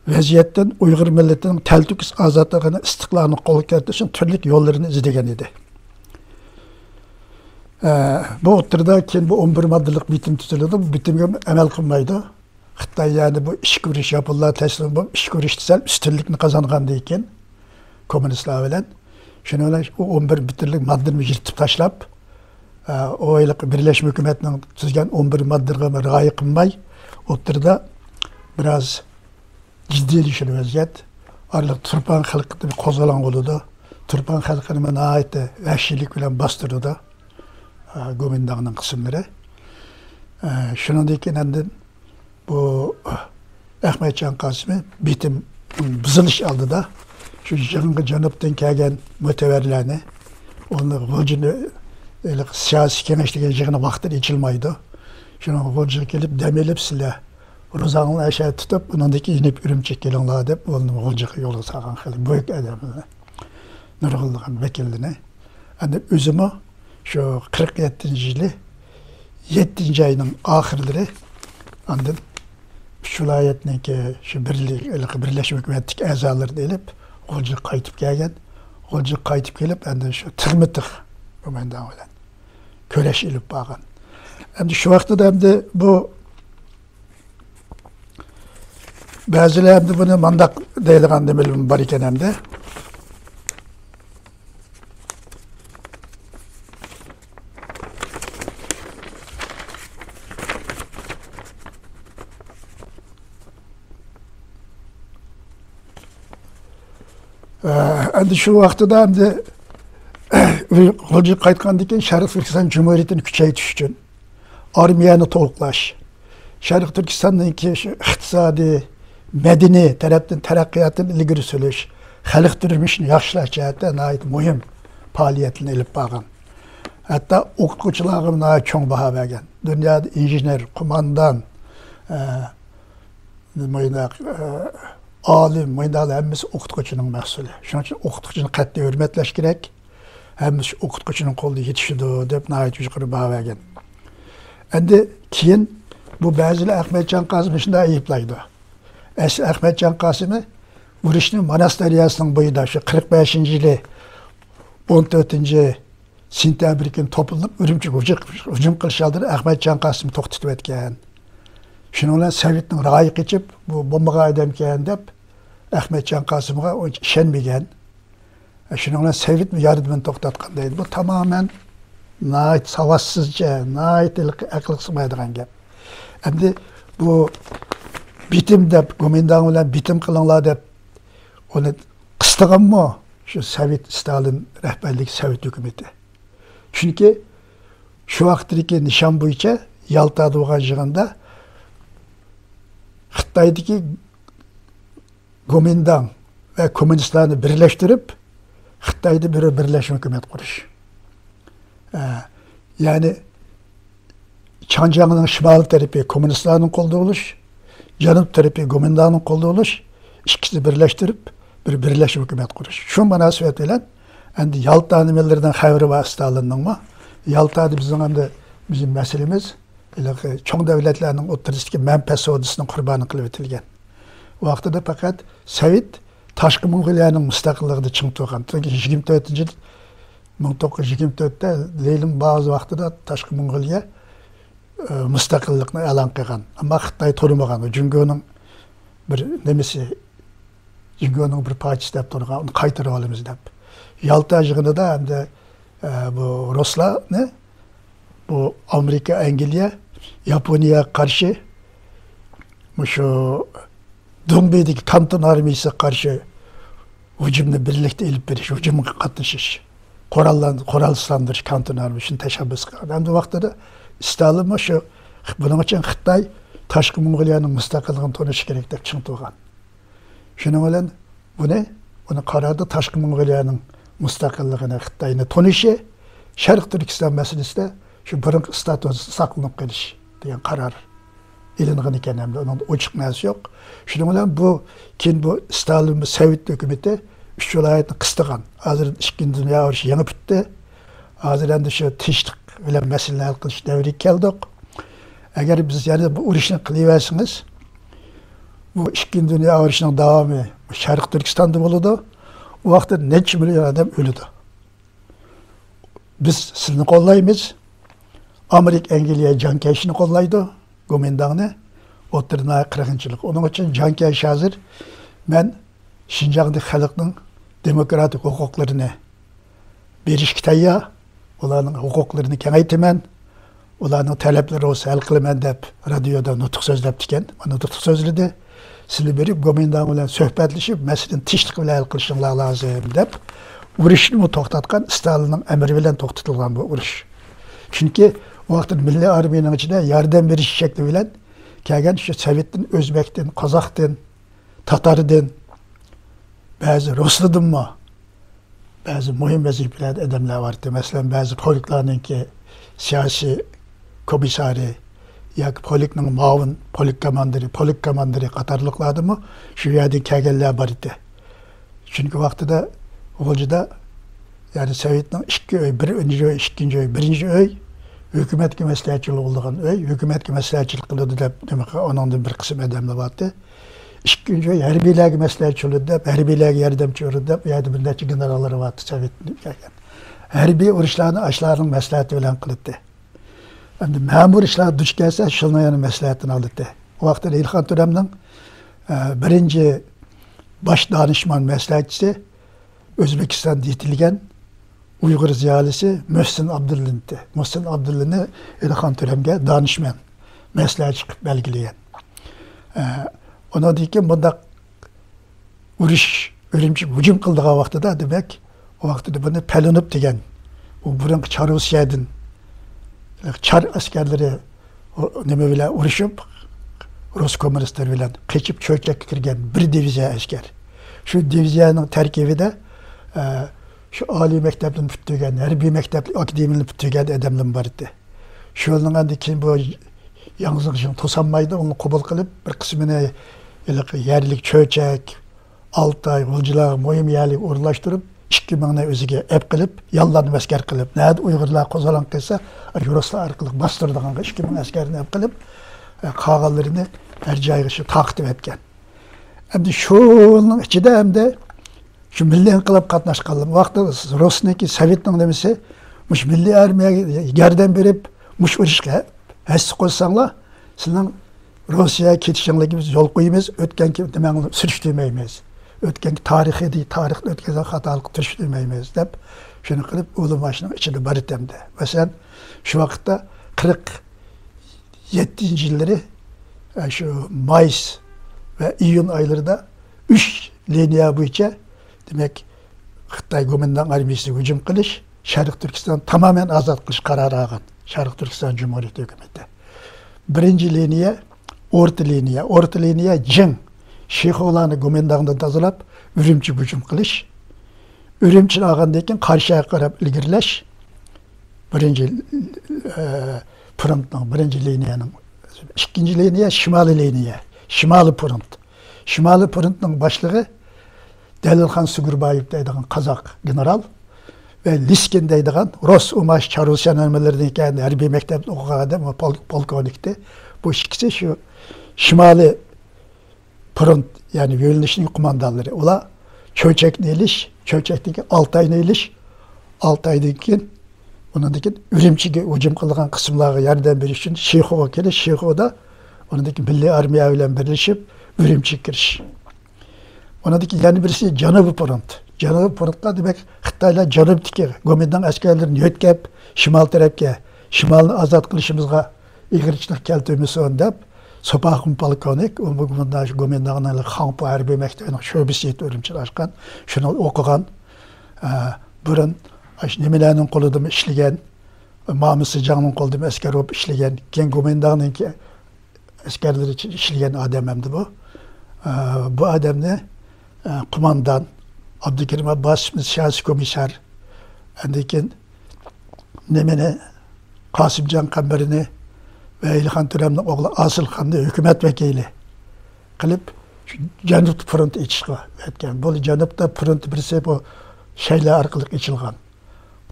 ۋەزىيەتتىن ئۇيغۇر مىللىتىنىڭ تەلتۆكۈس ئازادلىقىنى، ئىستىقلالىنى قولغا كەلتۈرۈشنىڭ تۈرلۈك يوللىرىنى ئىزدىگەن ئىدى. ئە، بۇ ئوتتۇرىدا كېيىن بۇ ئون بىر ماددىلىق بىتىم تۈزۈلىدۇ. بۇ بىتىمگە ئەمەل قىلمايدۇ. خىتاي يەنى بۇ ئىچكى ئۇرۇش، ياپونلار تەسلىم بولۇپ، ئىچكى ئۇرۇشتا سەل ئۈستۈنلۈكنى قازانغاندىن كېيىن، كوممۇنىستلار بىلەن، شۇنىڭ بىلەن ئۇ ئون بىر بىتىملىك ماددىنى يىرتىپ تاشلاپ، ئە، ئۇ ھېلىقى بىرلەشمە ھۆكۈمەتنىڭ تۈزگەن ئون بىر ماددىغا رىئايە قىلماي، ئوتتۇرىدا بىراز جىددىيلىشىدۇ ۋەزىيەت. ئارىلىق تۇرپان خەلقى قوزغىلاڭ بولىدۇ. تۇرپان خەلقىنى ناھايىتى ۋەھشىيلىك بىلەن باستۇرىدۇ، ئە، گومىنداڭنىڭ قىسىملىرى. ئە، شۇنىڭدىن كېيىن ئاندىن بۇ ئەخمەتجان قاسىمى بىتىم بۇزۇلۇش ئالدىدا شۇ يىغىنغا جەنۇبتىن كەلگەن مۆتىۋەرلەرنى، ئۇنى غۇلجىنى، ھېلىقى سىياسىي كېڭەش دېگەن يىغىنى ۋاقتىدا ئېچىلمايدۇ. شۇنىڭغا غۇلجىغا كېلىپ دەم ئېلىپ، سىلەر روزاڭلارنى ئەشە تۇتۇپ، ئۇنىڭدىن كېيىن يېنىپ ئۈرۈمچىگە كېلىڭلار دەپ، ئۇنى غۇلجىغا يولغا سالغان خېلى بۈيۈك ئادەملەرنى، نۇرغۇنلىغان ۋەكىللىرىنى. ئەمدى ئۆزىمۇ شۇ قىرىق يەتتىنچى يىلى يەتتىنچى ئاينىڭ ئاخىرلىرى ئاندىن ئۈچ ۋىلايەتنىڭكى شۇ بىرلىك، بىرلەشمە ھۆكۈمەتتىكى ئەزالىرىنى ئېلىپ، غۇلجىغا قايتىپ كەلگەن. غۇلجىغا قايتىپ كېلىپ، ئاندىن شۇ تىغمۇ تىغ گومىنداڭ بىلەن كۈرەش ئېلىپ بارغان. ئەمدى شۇ ۋاقتىدا ئەمدى بۇ بەزىلەر ئەمدى بۇنى مانداق دەيدىغان نېمىلىرىمۇ بار ئىكەن ئەمدى. ئەمدى شۇ ۋاقتىدا ئەمدى غۇلجىغا قايتقاندىن كېيىن شەرقىي تۈركىستان جۇمھۇرىيىتىنى كۈچەيتىش ئۈچۈن، ئارمىيەنى تولۇقلاش، شەرقىي تۈركىستاننىڭكى شۇ ئىقتىسادىي، مەدەنىي تەرەپتىن تەرەققىياتىنى ئىلگىرى سۈرۈش، خەلق تۇرمۇشىنى ياخشىلاش جەھەتتە ناھايىتى مۇھىم پائالىيەتلەرنى ئېلىپ بارغان. ھەتتا ئوقۇتقۇچىلارغا ناھايىتى چوڭ باھا بەرگەن. دۇنيادا ئىنژېنېر، قوماندان، ئە، مۇنداق، ئە، ئالىم، مۇنداقلار ھەممىسى ئوقۇتقۇچىنىڭ مەھسۇلى. شۇنىڭ ئۈچۈن ئوقۇتقۇچىنى قەتئىي ھۆرمەتلەش كېرەك. ھەممىسى ئوقۇتقۇچىنىڭ قولىدا يېتىشىدۇ، دەپ ناھايىتى يۇقىرى باھا بەرگەن. ئەمدى كېيىن بۇ بەزىلەر ئەخمەتجان قاسىمنى شۇنداق ئەيىبلەيدۇ. ئەسلى ئەخمەتجان قاسىمى ئۇرۇشنى ماناس دەرياسىنىڭ بويىدا، شۇ قىرىق بەشىنچى يىلى ئون تۆتىنچى سېنتەبىر كۈنى توپلىنىپ، ئۈرۈمچىگە ھۇجۇم، ھۇجۇم قىلىش ئالدىدا ئەخمەتجان قاسىمنى توختىتىۋەتكەن. شۇنىڭ بىلەن سوۋېتنىڭ رايى قېچىپ، بۇ بولمىغان ئادەمكەن دەپ، ئەخمەتجان قاسىمغا ئۇنچە ئىشەنمىگەن. شۇنىڭ بىلەن سوۋېتمۇ ياردىمىنى توختاتقان دەيدۇ. بۇ تامامەن ناھايىتى ساۋاتسىزچە، ناھايىتى ئەقىلگە سىغمايدىغان گەپ. ئەمدى بۇ بېتىم دەپ، گومىنداڭ بىلەن بېتىم قىلىڭلار دەپ، ئۇنى قىستىغانمۇ شۇ سوۋېت، ستالىن رەھبەرلىك سوۋېت ھۆكۈمىتى. چۈنكى شۇ ۋاقىتتىكى نىشان بويىچە يالتادا بولغان يىغىندا خىتايدىكى گومىنداڭ ۋە كوممۇنىستلارنى بىرلەشتۈرۈپ، خىتايدا بىر بىرلەشمە ھۆكۈمەت قۇرۇش. ئە، يەنى چاڭجياڭنىڭ شىمال تەرىپى كوممۇنىستلارنىڭ قولىدا بولۇش، جەنۇب تەرىپى گومىنداڭنىڭ قولىدا بولۇش، ئىككىسىنى بىرلەشتۈرۈپ، بىر بىرلەشمە ھۆكۈمەت قۇرۇش. شۇ مۇناسىۋەت بىلەن ئەمدى يالتا نېمىلىرىدىن خەۋىرى بار ستالىننىڭمۇ؟ يالتادا بىزنىڭ ئەمدى بىزنىڭ مەسىلىمىز ھېلىقى چوڭ دۆلەتلەرنىڭ ئوتتۇرىسىدىكى مەنپەئەت سودىسىنىڭ قۇربانى قىلىۋېتىلگەن. ئۇ ۋاقتىدا پەقەت سوۋېت تاشقى موڭغۇلىيەنىڭ مۇستەقىللىقىدا چىڭ تۇرغان. چۈنكى يىگىرمە تۆتىنچى يىل، مىڭ توققۇز يۈز يىگىرمە تۆتتە لېنىن بازا ۋاقتىدا تاشقى موڭغۇلىيە، ئە، مۇستەقىللىقنى ئېلان قىلغان. ئەمما خىتاي تونۇمىغان. ئۇ جۇڭگونىڭ بىر نېمىسى، جۇڭگونىڭ بىر پارچىسى دەپ تونۇغان، ئۇنى قايتۇرۇۋالىمىز دەپ. يالتا يىغىنىدا ئەمدى، ئە، بۇ رۇسلارنى، بۇ ئامېرىكا، ئەنگلىيە، ياپونىيەگە قارشى مۇشۇ دۇڭبىدىكى كانتون ئارمىيىسىغا قارشى ھۇجۇمنى بىرلىكتە ئېلىپ بېرىش، ھۇجۇمغا قاتنىشىش، قوراللان-، قورالسىزلاندۇرۇش كانتون ئارمىيىسىنى تەشەببۇس قىلغان. ھەمدە ۋاقتىدا ستالىنمۇ شۇ، بۇنىڭ ئۈچۈن خىتاي تاشقى موڭغۇلىيەنىڭ مۇستەقىللىقىنى تونۇشى كېرەك دەپ چىڭ تۇرغان. شۇنىڭ بىلەن بۇنى، بۇنى قاراردا تاشقى موڭغۇلىيەنىڭ مۇستەقىللىقىنى، خىتاينى تونۇشى، شەرقىي تۈركىستان مەسىلىسىدە شۇ بۇرۇنقى ستاتۇسى ساقلىنىپ قېلىش دېگەن قارار ئېلىنغان ئىكەن، ھەمدە ئۇنىڭدا ئوچۇق نەرسە يوق. شۇنىڭ بىلەن بۇ، كېيىن بۇ ستالىن سوۋېت ھۆكۈمىتى ئۈچ ۋىلايەتنى قىستىغان. ھازىر ئىككىنچى دۇنيا ئۇرۇشى يېڭى پۈتتى. ھازىر ئەمدى شۇ تىنچلىق بىلەن مەسىلىنى ھەل قىلىش دەۋرىگە كەلدۇق. ئەگەر بىز يەنە بۇ ئۇرۇشنى قىلىۋەرسىڭىز، بۇ ئىككىنچى دۇنيا ئۇرۇشىنىڭ داۋامى شەرقىي تۈركىستاندا بولىدۇ. ئۇ ۋاقىتتا نەچچە مىليون ئادەم ئۆلىدۇ. بىز سىزنى قوللايمىز. ئامېرىكا، ئەنگلىيە جان كەشنى قوللايدۇ، گومىنداڭنى. ئوتتۇرا ناھىيە قىرغىنچىلىق. ئۇنىڭ ئۈچۈن جان كەش ھازىر، مەن شىنجاڭدىكى خەلقنىڭ دېموكراتىك ھوقۇقلىرىنى بېرىشكە تەييار، ئۇلارنىڭ ھوقۇقلىرىنى كېڭەيتىمەن، ئۇلارنىڭ تەلەپلىرى بولسا ھەل قىلىمەن دەپ رادىيودا نۇتۇق سۆزلەپتىكەن. نۇتۇق سۆزلىدى. سىلى بېرىپ گومىنداڭ بىلەن سۆھبەتلىشىپ، مەسىلىنى تىنچلىق بىلەن ھەل قىلىشىڭلار لازىم دەپ، ئۇرۇشنىمۇ توختاتقان، ستالىننىڭ ئەمرى بىلەن توختىتىلغان بۇ ئۇرۇش. چۈنكى ئۇ ۋاقىتتا مىللىي ئارمىيىنىڭ ئىچىدە ياردەم بېرىش شەكلى بىلەن كەلگەن شۇ سوۋېتتىن، ئۆزبەكتىن، قازاقتىن، تاتاردىن، بەزى رۇسلاردىنمۇ بەزى مۇھىم ۋەزىپىلەردە ئادەملەر بار ئىدى. مەسىلەن، بەزى پولكلارنىڭكى سىياسىي كومىسسارى ياكى پولكنىڭ مۇئاۋىن پولك كوماندىرى، پولك كوماندىرى قاتارلىقلاردىمۇ شۇ يەردىن كەلگەنلەر بار ئىدى. چۈنكى ۋاقتىدا غۇلجىدا، يەنى سوۋېتنىڭ ئىككى ئۆي، بىرىنچى ئۆي، ئىككىنچى ئۆي، بىرىنچى ئۆي ھۆكۈمەتكە مەسلىھەتچىلىك بولىدىغان ئۆي، ھۆكۈمەتكە مەسلىھەتچىلىك قىلىدۇ دەپ نېمە قىلغان، ئۇنىڭدىن بىر قىسىم ئادەملەر بار ئىدى. ئىككىنچى، ھەربىيلەرگە مەسلىھەتچى بولىدۇ دەپ، ھەربىيلەرگە ياردەمچى بولىدۇ دەپ، ئۇ يەردە بىر نەچچە گېنېراللىرى بارتى سوۋېتتىن كەلگەن. ھەربىي ئۇرۇشلارنى ئاشۇلارنىڭ مەسلىھەتى بىلەن قىلاتتى. ئەمدى مەمۇرىي ئىشلار دۇچ كەلسە، شۇنىڭ يەنە مەسلىھەتىنى ئالاتتى. ئۇ ۋاقىتتا ئىلھان تۆرەمنىڭ، ئە، بىرىنچى باش دانىشمان مەسلىھەتچىسى ئۆزبېكىستاندا يېتىلگەن ئۇيغۇر زىيالىيسى مۇھسىن ئابدۇللىنتى. مۇھسىن ئابدۇللىنى ئېلىخان تۆرەمگە دانىشمەن، مەسلىھەتچى قىلىپ بەلگىلىگەن. ئە، ئۇنىڭدىن كېيىن بۇنداق ئۇرۇش، ئۈرۈمچىگە ھۇجۇم قىلىدىغان ۋاقتىدا، دېمەك، ئۇ ۋاقتىدا بۇنى پەلۇنوف دېگەن، ئۇ بۇرۇنقى چار رۇسىيەدىن چار ئەسكەرلىرى ئۇ نېمە بىلەن ئۇرۇشۇپ، رۇس كوممۇنىستلىرى بىلەن قېچىپ چۆچەككە كىرگەن بىر دىۋىزىيە ئەسكەر. شۇ دىۋىزىيەنىڭ تەركىبىدە، ئە، شۇ ئالىي مەكتەپنى پۈتتۈرگەن، ھەربىي مەكتەپنى، ئاكادېمىيىنى پۈتتۈرگەن ئادەملىرىمۇ بار ئىدى. شۇنىڭ ئاندىن كېيىن بۇ ياڭزىڭ شىڭ توسالمايدۇ، ئۇنى قوبۇل قىلىپ، بىر قىسمىنى ھېلىقى يەرلىك چۆچەك، ئالتاي، غۇلجىلارغا مۇھىم يەرلەرگە ئورۇنلاشتۇرۇپ، ئىككى مىڭنى ئۆزىگە ئەپ قىلىپ، ياللانما ئەسكەر قىلىپ، نەدە ئۇيغۇرلار قوزغالغان قىلسا، ئاشۇ رۇسلار ئارقىلىق باستۇرىدىغانغا ئىككى مىڭ ئەسكەرنى ئەپ قىلىپ، ئە، قالغانلىرىنى ھەر جايغا شۇ تارقىتىۋەتكەن. ئەمدى شۇنىڭ ئىچىدە ئەمدى شۇ مىللىي ئىنقىلاب قاتناشقانلار، بۇ ۋاقىتتا رۇسنىڭكى، سوۋېتنىڭ نېمىسى، مۇشۇ مىللىي ئارمىيەگە ياردەم بېرىپ، مۇشۇ ئۇرۇشقا ھەسسە قوشساڭلار، سىلەرنىڭ روسىيەگە كېتىشىڭلارغا بىز يول قويىمىز، ئۆتكەنكى نېمەڭلارنى سۈرۈشتۈرمەيمىز. ئۆتكەنكى تارىخىي، تارىختا ئۆتكەزگەن خاتالىققا سۈرۈشتۈرمەيمىز، دەپ شۇنى قىلىپ، ئۇلىماشنىڭ ئىچىدە بار ئىدى ئەمدى. مەسىلەن، شۇ ۋاقىتتا قىرىق يەتتىنچى يىللىرى، ئە، شۇ مايس ۋە ئىيۇن ئايلىرىدا ئۈچ لىنىيە بويىچە، دېمەك، خىتاي گومىنداڭ ئارمىيىسىغا ھۇجۇم قىلىش، شەرقىي تۈركىستاننى تامامەن ئازاد قىلىش قارارى ئالغان شەرقىي تۈركىستان جۇمھۇرىيىتى ھۆكۈمىتى. بىرىنچى لىنىيە، ئورتا لىنىيە. ئورتا لىنىيە جىڭ، شىخۇلارنى گومىنداڭدىن تازىلاپ، ئۈرۈمچىگە ھۇجۇم قىلىش. ئۈرۈمچىنى ئالغاندىن كېيىن قاراشىغا قاراپ ئىلگىرىلەش. بىرىنچى، ئە، فرونتنىڭ، بىرىنچى لىنىيەنىڭ. ئىككىنچى لىنىيە شىمالىي لىنىيە، شىمالىي فرونت. شىمالىي فرونتنىڭ باشلىقى دەلىلخان سۇگۇربايېۋ دەيدىغان قازاق گېنېرال ۋە لىسكىن دەيدىغان روس ئۇماش چارۋىسىيان نېمىلىرىدىن كەلگەن ھەربىي مەكتەپتە ئوقۇغان ئادەم، پول-، پولكوۋنىكتى. بۇ ئىككىسى شۇ شىمالىي فرونت، يەنى يۆنىلىشنىڭ قوماندانلىرى. ئۇلار چۆچەكنى ئېلىش، چۆچەكتىكى ئالتاينى ئېلىش، ئالتايدىن كېيىن، ئۇنىڭدىن كېيىن ئۈرۈمچىگە ھۇجۇم قىلىدىغان قىسىملارغا ياردەم بېرىش ئۈچۈن شىخۇغا كېلىش، شىخۇدا ئۇنىڭدىن كېيىن مىللىي ئارمىيە بىلەن بىرلىشىپ ئۈرۈمچىگە كىرىش. ئۇنىڭدىن كېيىن يەنە بىرسى جەنۇبىي فرونت. جەنۇبىي فرونتقا، دېمەك، خىتايلار جەنۇبتىكى گومىنداڭ ئەسكەرلىرىنى يۆتكەپ، شىمال تەرەپكە، شىمالنى ئازاد قىلىشىمىزغا ئېغىرچىلىق كەلتۈرمىسۇن دەپ، سوپاخۇن پولكوۋنىك، ئۇ بۇ-، بۇنداق شۇ گومىنداڭنىڭ خاڭپۇ ھەربىي مەكتىپىنىڭ شۆبىسى ئۈرۈمچىدە ئاچقان، شۇنى ئوقۇغان، ئە، بۇرۇن ئاشۇ نېمىلەرنىڭ قولىدىمۇ ئىشلىگەن، مامۇ سىجاڭنىڭ قولىدىمۇ ئەسكەر بولۇپ ئىشلىگەن، كېيىن گومىنداڭنىڭكى ئەسكەرلىرى ئىچىدە ئىشلىگەن ئادەم ئەمدى بۇ. ئە، بۇ ئادەمنى، ئە، قوماندان ئابدۇكېرىم ئابباس سىياسىي كومىسسار، ئاندىن كېيىن نېمىنى، قاسىمجان قەمبىرىنى ۋە ئېلىخان تۆرەمنىڭ ئوغلى ئاسىلخاننى ھۆكۈمەت ۋەكىلى قىلىپ، شۇ جەنۇبتا فرونت ئېچىشقا ئۆتكەن. بۇ جەنۇبتا فرونت بىرسى بۇ شەيلە ئارقىلىق ئېچىلغان.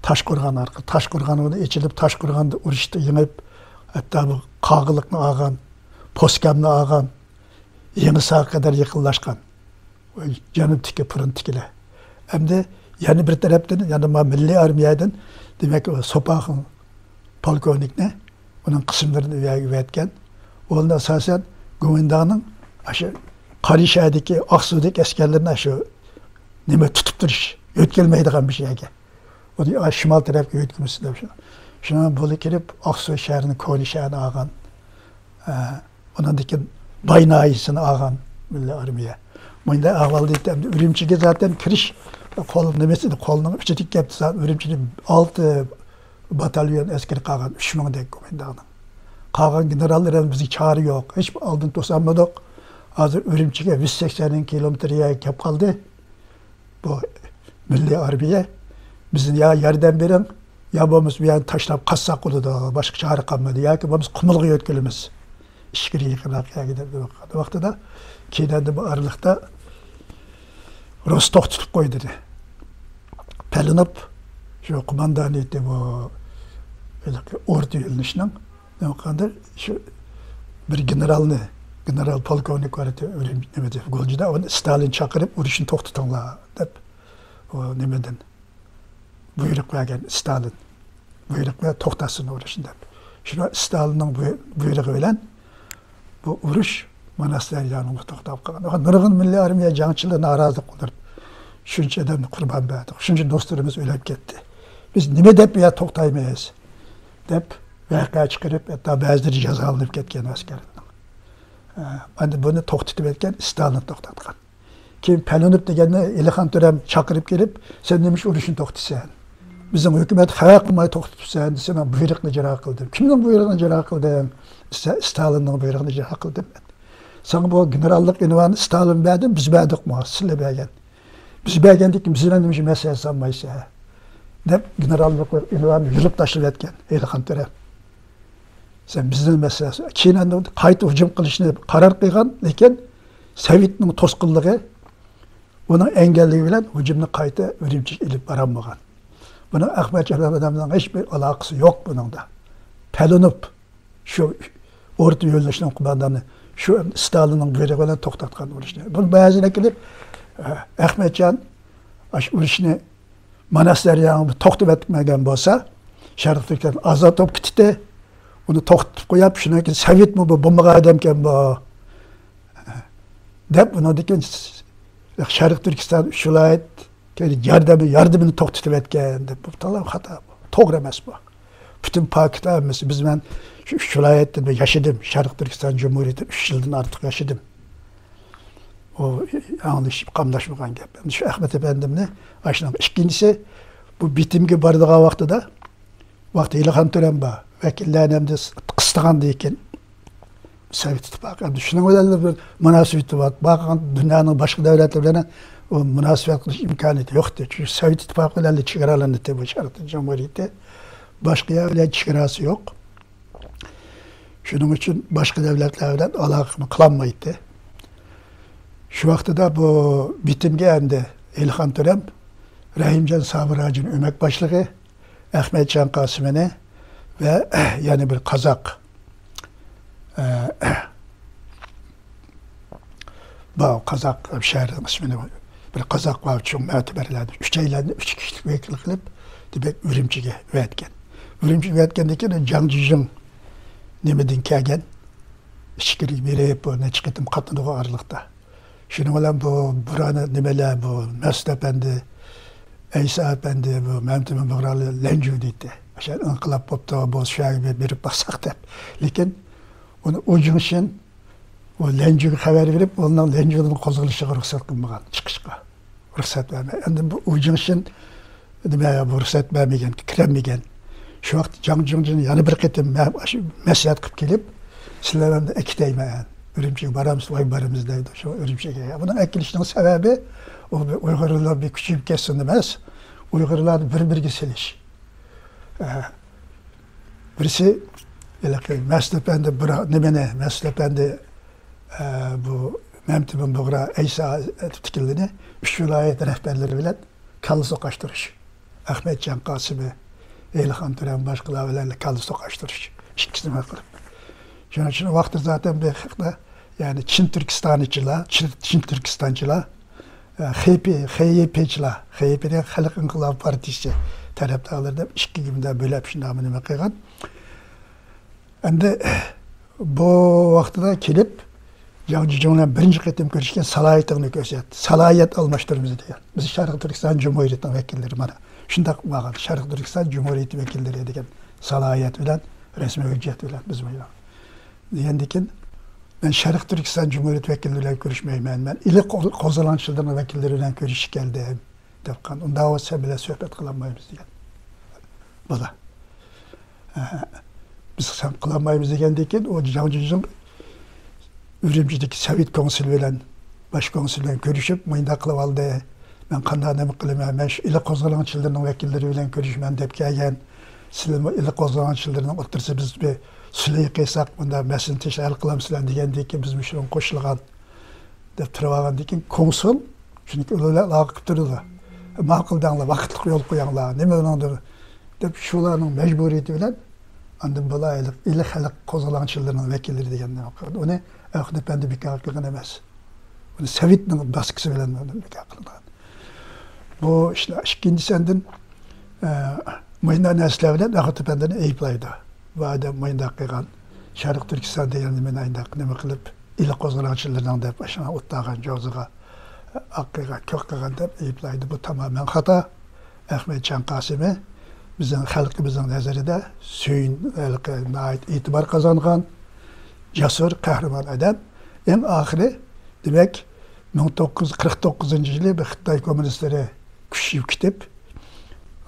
تاشقورغان ئارقىلىق، تاشقورغان ئۇنى ئېچىلىپ، تاشقورغاندا ئۇرۇشتا يېڭىپ، ھەتتا بۇ قاغىلىقنى ئالغان، پوسكامنى ئالغان، يېڭىساغا قەدەر يېقىنلاشقان. جەنۇبتىكى فرونتتىكىلەر. ئەمدى يەنە بىر تەرەپتىن، يەنە ما مىللىي ئارمىيەدىن، دېمەك، ئۇ سوپاخۇن پولكوۋنىكنى، ئۇنىڭ قىسىملىرىنى ئۇ يەرگە ئەۋەتكەن. ئۇلارنى ئاساسەن گومىنداڭنىڭ ئاشۇ قاراشادىكى، ئاقسۇدىكى ئەسكەرلىرىنى ئاشۇ نېمە تۇتۇپ تۇرۇش، يۆتكەلمەيدىغان بىر يەرگە. ئۇنى ئاشۇ شىمال تەرەپكە يۆتكىمىسۇن دەپ شۇ. شۇنىڭ بىلەن كېلىپ ئاقسۇ شەھىرىنى، كونا شەھەرنى ئالغان. ئە، ئۇنىڭدىن كېيىن باي ناھىيەسىنى ئالغان مىللىي ئارمىيە. مۇنداق ئەھۋالدا ئەمدى ئۈرۈمچىگە زاتەن كىرىش قول نېمىسى، قولنىڭ ئۈچىدىكى گەپ. ئۈرۈمچىدە ئالتە باتاليون ئەسكىرى قالغان، ئۈچ مىڭدەك گومىنداڭنىڭ. قالغان گېنېراللار ھەم بىزگە چارە يوق. ھېچ ئالدىن توسالمىدۇق. ھازىر ئۈرۈمچىگە يۈز سەكسەن كىلومېتىر يەرگە كەپ قالدى. بۇ مىللىي ئارمىيە بىزنى يا ياردەم بېرىڭ، يا بولمىسا بۇ يەرنى تاشلاپ قاچساق بولىدۇ، باشقا چارە قالمىدى، ياكى بولمىسا قۇمۇلغا يۆتكىلىمىز. ئىچكىرى يېقىنراق يەرگە دەپ ۋاقتىدا، كېيىن ئەمدى بۇ ئارىلىقتا روس توختىتىپ قوي دېدى. پەلۇنوف شۇ قوماندانىيىتى بۇ ھېلىقى ئورتا يۆنىلىشنىڭ، نېمە قىلغاندۇر، شۇ بىر گېنېرالنى، گېنېرال پولكوۋنىك بار ئىدى، نېمىدە، گۇلجىدا، ئۇنى ستالىن چاقىرىپ، ئۇرۇشنى توختىتىڭلار دەپ، ئۇ نېمىدىن، بۇيرۇق بەرگەن ستالىن. بۇيرۇق بەر، توختاتسۇن ئۇرۇشنى دەپ. شۇ ستالىننىڭ بۇي-، بۇيرۇقى بىلەن بۇ ئۇرۇش ماناس دەريانىڭدا توختاپ قالغان. نۇرغۇن مىللىي ئارمىيە جەڭچىلىرى نارازىلىق بىلدۈرۈپ، شۇنچە ئادەمنى قۇربان بەردۇق، شۇنچە دوستلىرىمىز ئۆلۈپ كەتتى. بىز نېمە دەپ بۇ يەردە توختايمىز؟ دەپ ۋەقە چىقىرىپ، ھەتتا بەزىلىرى جازالىنىپ كەتكەن ئەسكەرلەرنىڭ. ئە، ئەمدى بۇنى توختىتىۋەتكەن ستالىن توختاتقان. كېيىن پەلۇنوف دېگەننى ئېلىخان تۆرەم چاقىرىپ كېلىپ، سەن نېمە ئۈچۈن ئۇرۇشنى توختىتىسەن؟ بىزنىڭ ھۆكۈمەت خەۋەر قىلماي توختىتىپسەن دېسە، مەن بۇيرۇقنى ئىجرا قىلدىم. كىمنىڭ بۇيرۇقىنى ئىجرا قىلدىڭ؟ س-، ستالىننىڭ بۇيرۇقىنى ئىجرا قىلدىم مەن. ساڭا بۇ گېنېراللىق ئۇنۋاننى ستالىن بەردىمۇ، بىز بەردۇقمۇ؟ سىلەر بەرگەن. بىز بەرگەندىن كېيىن بىز بىلەن نېمە ئۈچۈن مەسلىھەت سالمايسەن؟ دەپ گېنېراللىق ئۇنۋاننى يۇلۇپ تاشلىۋەتكەن ئېلىخان تۆرە. سەن بىزنى مەسىلە، كېيىن ئەمدى قايتا ھۇجۇم قىلىشنى قارار قىلغان، لېكىن سوۋېتنىڭ توسقۇنلۇقى، ئۇنىڭ ئەڭگەللىكى بىلەن ھۇجۇمنى قايتا ئۈرۈمچىگە ئېلىپ بارالمىغان. بۇنىڭ ئەخمەتجان ئادەمنىڭ ھېچبىر ئالاقىسى يوق بۇنىڭدا. پەلۇنوف شۇ ئورتا يۆنىلىشنىڭ قوماندانى، شۇ ستالىننىڭ بۇيرۇقى بىلەن توختاتقان ئۇرۇشنى. بۇنى بەزىلەر كېلىپ، ئە، ئەخمەتجان ئاشۇ ئۇرۇشنى ماناس دەرياسىغا توختىتىۋەتمىگەن بولسا، شەرقىي تۈركىستان ئازاد بولۇپ كېتىتتى. ئۇنى توختىتىپ قويۇپ، شۇنىڭ كېيىن سوۋېتمۇ بۇ بولمىغان ئادەمكەن بۇ، دەپ، ئۇنىڭدىن كېيىن شەرقىي تۈركىستان ئۈچ ۋىلايەت، ياردەمنى، ياردىمىنى توختىتىۋەتكەن دەپ، بۇ تالا خاتا، بۇ توغرا ئەمەس بۇ. پۈتۈن پاكىتلار ھەممىسى، بىز، مەن شۇ ئۈچ ۋىلايەتتە ياشىدىم، شەرقىي تۈركىستان جۇمھۇرىيىتى ئۈچ يىلدىن ئارتۇق ياشىدىم. ئۇ ئاڭلىشىپ قاملاشمىغان گەپ. ئەمدى شۇ ئەخمەت ئەپەندىمنى ئاشۇنىڭ ئىككىنچىسى، بۇ بىتىمگە بارىدىغان ۋاقتىدا، ۋاقتى ئېلىخان تۆرەم بار، ۋەكىللەرنى ئەمدى قىستىغاندىن كېيىن، سوۋېت ئىتتىپاقى ئەمدى شۇنىڭ بىلەن بىر مۇناسىۋىتى بار. بارغان دۇنيانىڭ باشقا دۆلەتلىرى بىلەن ئۇ مۇناسىۋەت قىلىش ئىمكانىيىتى يوق ئىدى. چۈنكى سوۋېت ئىتتىپاقى بىلەن چېگرالىنىدۇ بۇ شەرقىي جۇمھۇرىيىتى. باشقا يەر بىلەن چېگراسى يوق. شۇنىڭ ئۈچۈن باشقا دۆلەتلەر بىلەن ئالاقە قىلالمايتتى. شۇ ۋاقتىدا بۇ بىتىمگە ئەمدى ئېلىخان تۆرەم، رەھىمجان سابىر ھاجىنى ئۆمەك باشلىقى، ئەخمەتجان قاسىمىنى ۋە يەنە بىر قازاق، ئە، بۇ قازاق شەھىرىنىڭ ئىسمىنى، بىر قازاق بار، چوڭ مۆتىبەرلەردىن، ئۈچەيلەننى ئۈچ كىشىلىك ۋەكىل قىلىپ، دېمەك، ئۈرۈمچىگە ئەۋەتكەن. ئۈرۈمچىگە ئەۋەتكەندىن كېيىن جاڭ جىجىڭ نېمىدىن كەلگەن، ئىچكىرىگە بېرىپ، بۇ نەچچە قېتىم قاتنىدىغۇ ئارىلىقتا. شۇنىڭ بىلەن بۇ بۇرانى نېمىلەر، بۇ مەسۇت ئەپەندى، ئەيسا ئەپەندى، بۇ مەمتىمىن بۇغرالار لەنجۇ دەيتتى. ئاشۇ ئىنقىلاب بوپتۇ، بولسا شۇ يەرگە بېرىپ باقساق دەپ. لېكىن ئۇنى ئۇ جىڭشىن ئۇ لەنجۇگە خەۋەر بېرىپ، ئۇنىڭ لەنجۇنىڭ قوزغىلىشىغا رۇخسەت قىلمىغان، چىقىشقا رۇخسەت بەرمەي. ئەمدى بۇ ئۇ جىڭشىن نېمە، بۇ رۇخسەت بەرمىگەن، كىرەلمىگەن. شۇ ۋاقىت جاڭ جىڭجىن يەنە بىر قېتىم مە-، ئاشۇ مەسلىھەت قىلىپ كېلىپ، سىلەرنى ئەكېتەيمەن، ئۈرۈمچىگە بارامسىز؟ ۋاي، بارىمىز دەيدۇ شۇ ئۈرۈمچىگە. بۇنىڭ ئەكېلىشنىڭ سەۋەبى، ئۇ ئۇيغۇرلار بىر كۈچىيىپ كەتسۇن ئەمەس، ئۇيغۇرلارنى بىر بىرىگە سېلىش. ئە، بىرسى، ھېلىقى مەسۇت ئەپەندى بىر نېمىنى، مەسۇت ئەپەندى، ئە، بۇ مەمتىمىن بۇغرا، ئەيسا ئېتىپ تىكىلدىنى ئۈچ ۋىلايەت رەھبەرلىرى بىلەن كاللا سوقاشتۇرۇش. ئەخمەتجان قاسىمى، ئېلىخان تۆرەم باشقىلار بىلەن كاللا سوقاشتۇرۇش. ئىككىسىنى بىر قىلىپ. شۇنىڭ ئۈچۈن ۋاقتى زاتەن بىر خەقتە، يەنى چىن تۈركىستانچىلار، چىن، چىن تۈركىستانچىلار، خېيپى، خېيپىچىلار، خېيپى دېگەن خەلق ئىنقىلابى پارتىيىسى تەرەپدارلىرى دەپ ئىككى گۇمدا بۆلەپ شۇنداق نېمە قىلغان. ئەمدى بۇ ۋاقتىدا كېلىپ، جاڭ جىجىڭ بىلەن بىرىنچى قېتىم كۆرۈشكەن، سالاھىيىتىڭنى كۆرسەت، سالاھىيەت ئالماشتۇرىمىز دېگەن. بىز شەرقىي تۈركىستان جۇمھۇرىيىتىنىڭ ۋەكىللىرى مانا شۇنداق بولغان، شەرقىي تۈركىستان جۇمھۇرىيىتى ۋەكىللىرى دېگەن سالاھىيەت بىلەن، رەسمىي ھۆججەت بىلەن بىز بۇ يەردە. دېگەندىكىن، مەن شەرقىي تۈركىستان جۇمھۇرىيىتى ۋەكىللىرى بىلەن كۆرۈشمەيمەن، مەن ئىلى قوز-، قوزغىلاڭچىلىرىنىڭ ۋەكىللىرى بىلەن كۆرۈشۈشكە كەلدىم، دەپ قالغان. ئۇنداق بولسا سەن بىلەن سۆھبەت قىلالمايمىز دېگەن. بولدى. ئە، بىز سەن قىلالمايمىز دېگەندىن كېيىن، ئۇ جاڭ جىجىڭ ئۈرۈمچىدىكى سوۋېت كونسۇلى بىلەن، باش كونسۇل بىلەن كۆرۈشۈپ، مۇنداق قىلىپ ئالدى، مەن قانداق نېمە قىلىمەن، مەن شۇ ئىلى قوزغىلاڭچىلىرىنىڭ ۋەكىللىرى بىلەن كۆرۈشىمەن دەپ كەلگەن. سىلەرمۇ ئىلى قوزغىلاڭچىلىرىنىڭ ئوتتۇرىسىدا بىز بىر سۈلھى قىلساق، بۇنداق مەسىلىنى تېز ھەل قىلامسىلەر دېگەندىن كېيىن، بىزمۇ شۇنىڭغا قوشۇلغان دەپ تۇرۇۋالغاندىن كېيىن، كونسۇل، چۈنكى ئۇلار بىلەن ئالاقە قىلىپ تۇرىدۇ. ماقۇل دەڭلار، ۋاقىتلىق يول قويۇڭلار، نېمە ئۇنىڭدا دەپ، شۇلارنىڭ مەجبۇرىيىتى بىلەن ئاندىن بۇلار ئىلى خەلق قوزغىلاڭچىلىرىنىڭ ۋەكىللىرى دېگەن نېمە قىلدى. ئۇنى ئەخۇن ئەپەندى بىكار قىلغان ئەمەس. ئۇنى سوۋېتنىڭ داسكىسى بىلەن بىكار قىلىنغان. بۇ ئىشلار ئىككىنچىسى ئاندىن، ئە، مۇنداق نەرسىلەر بىلەن ئەخۇت ئەپەندىنى ئەيىبلەيدۇ. بۇ ئادەم مۇنداق قىلغان، شەرقىي تۈركىستان دېگەن نېمىنى ئانداق نېمە قىلىپ، ئىلى قوزغىلاڭچىلىرىنىڭ دەپ، ئاشۇ ئوت تاغان جوزىغا ئاق قىلغان، كۆك قىلغان دەپ ئەيىبلەيدۇ. بۇ تامامەن خاتا. ئەخمەتجان قاسىمى بىزنىڭ خەلقىمىزنىڭ نەزىرىدە سۆيۈن-، ھېلىقى ناھايىتى ئېتىبار قازانغان، جەسۇر، قەھرىمان ئادەم. ئەڭ ئاخىرى، دېمەك، مىڭ توققۇز يۈز قىرىق توققۇزىنچى يىلى بىر خىتاي كوممۇنىستلىرى كۈچىيىپ كېتىپ،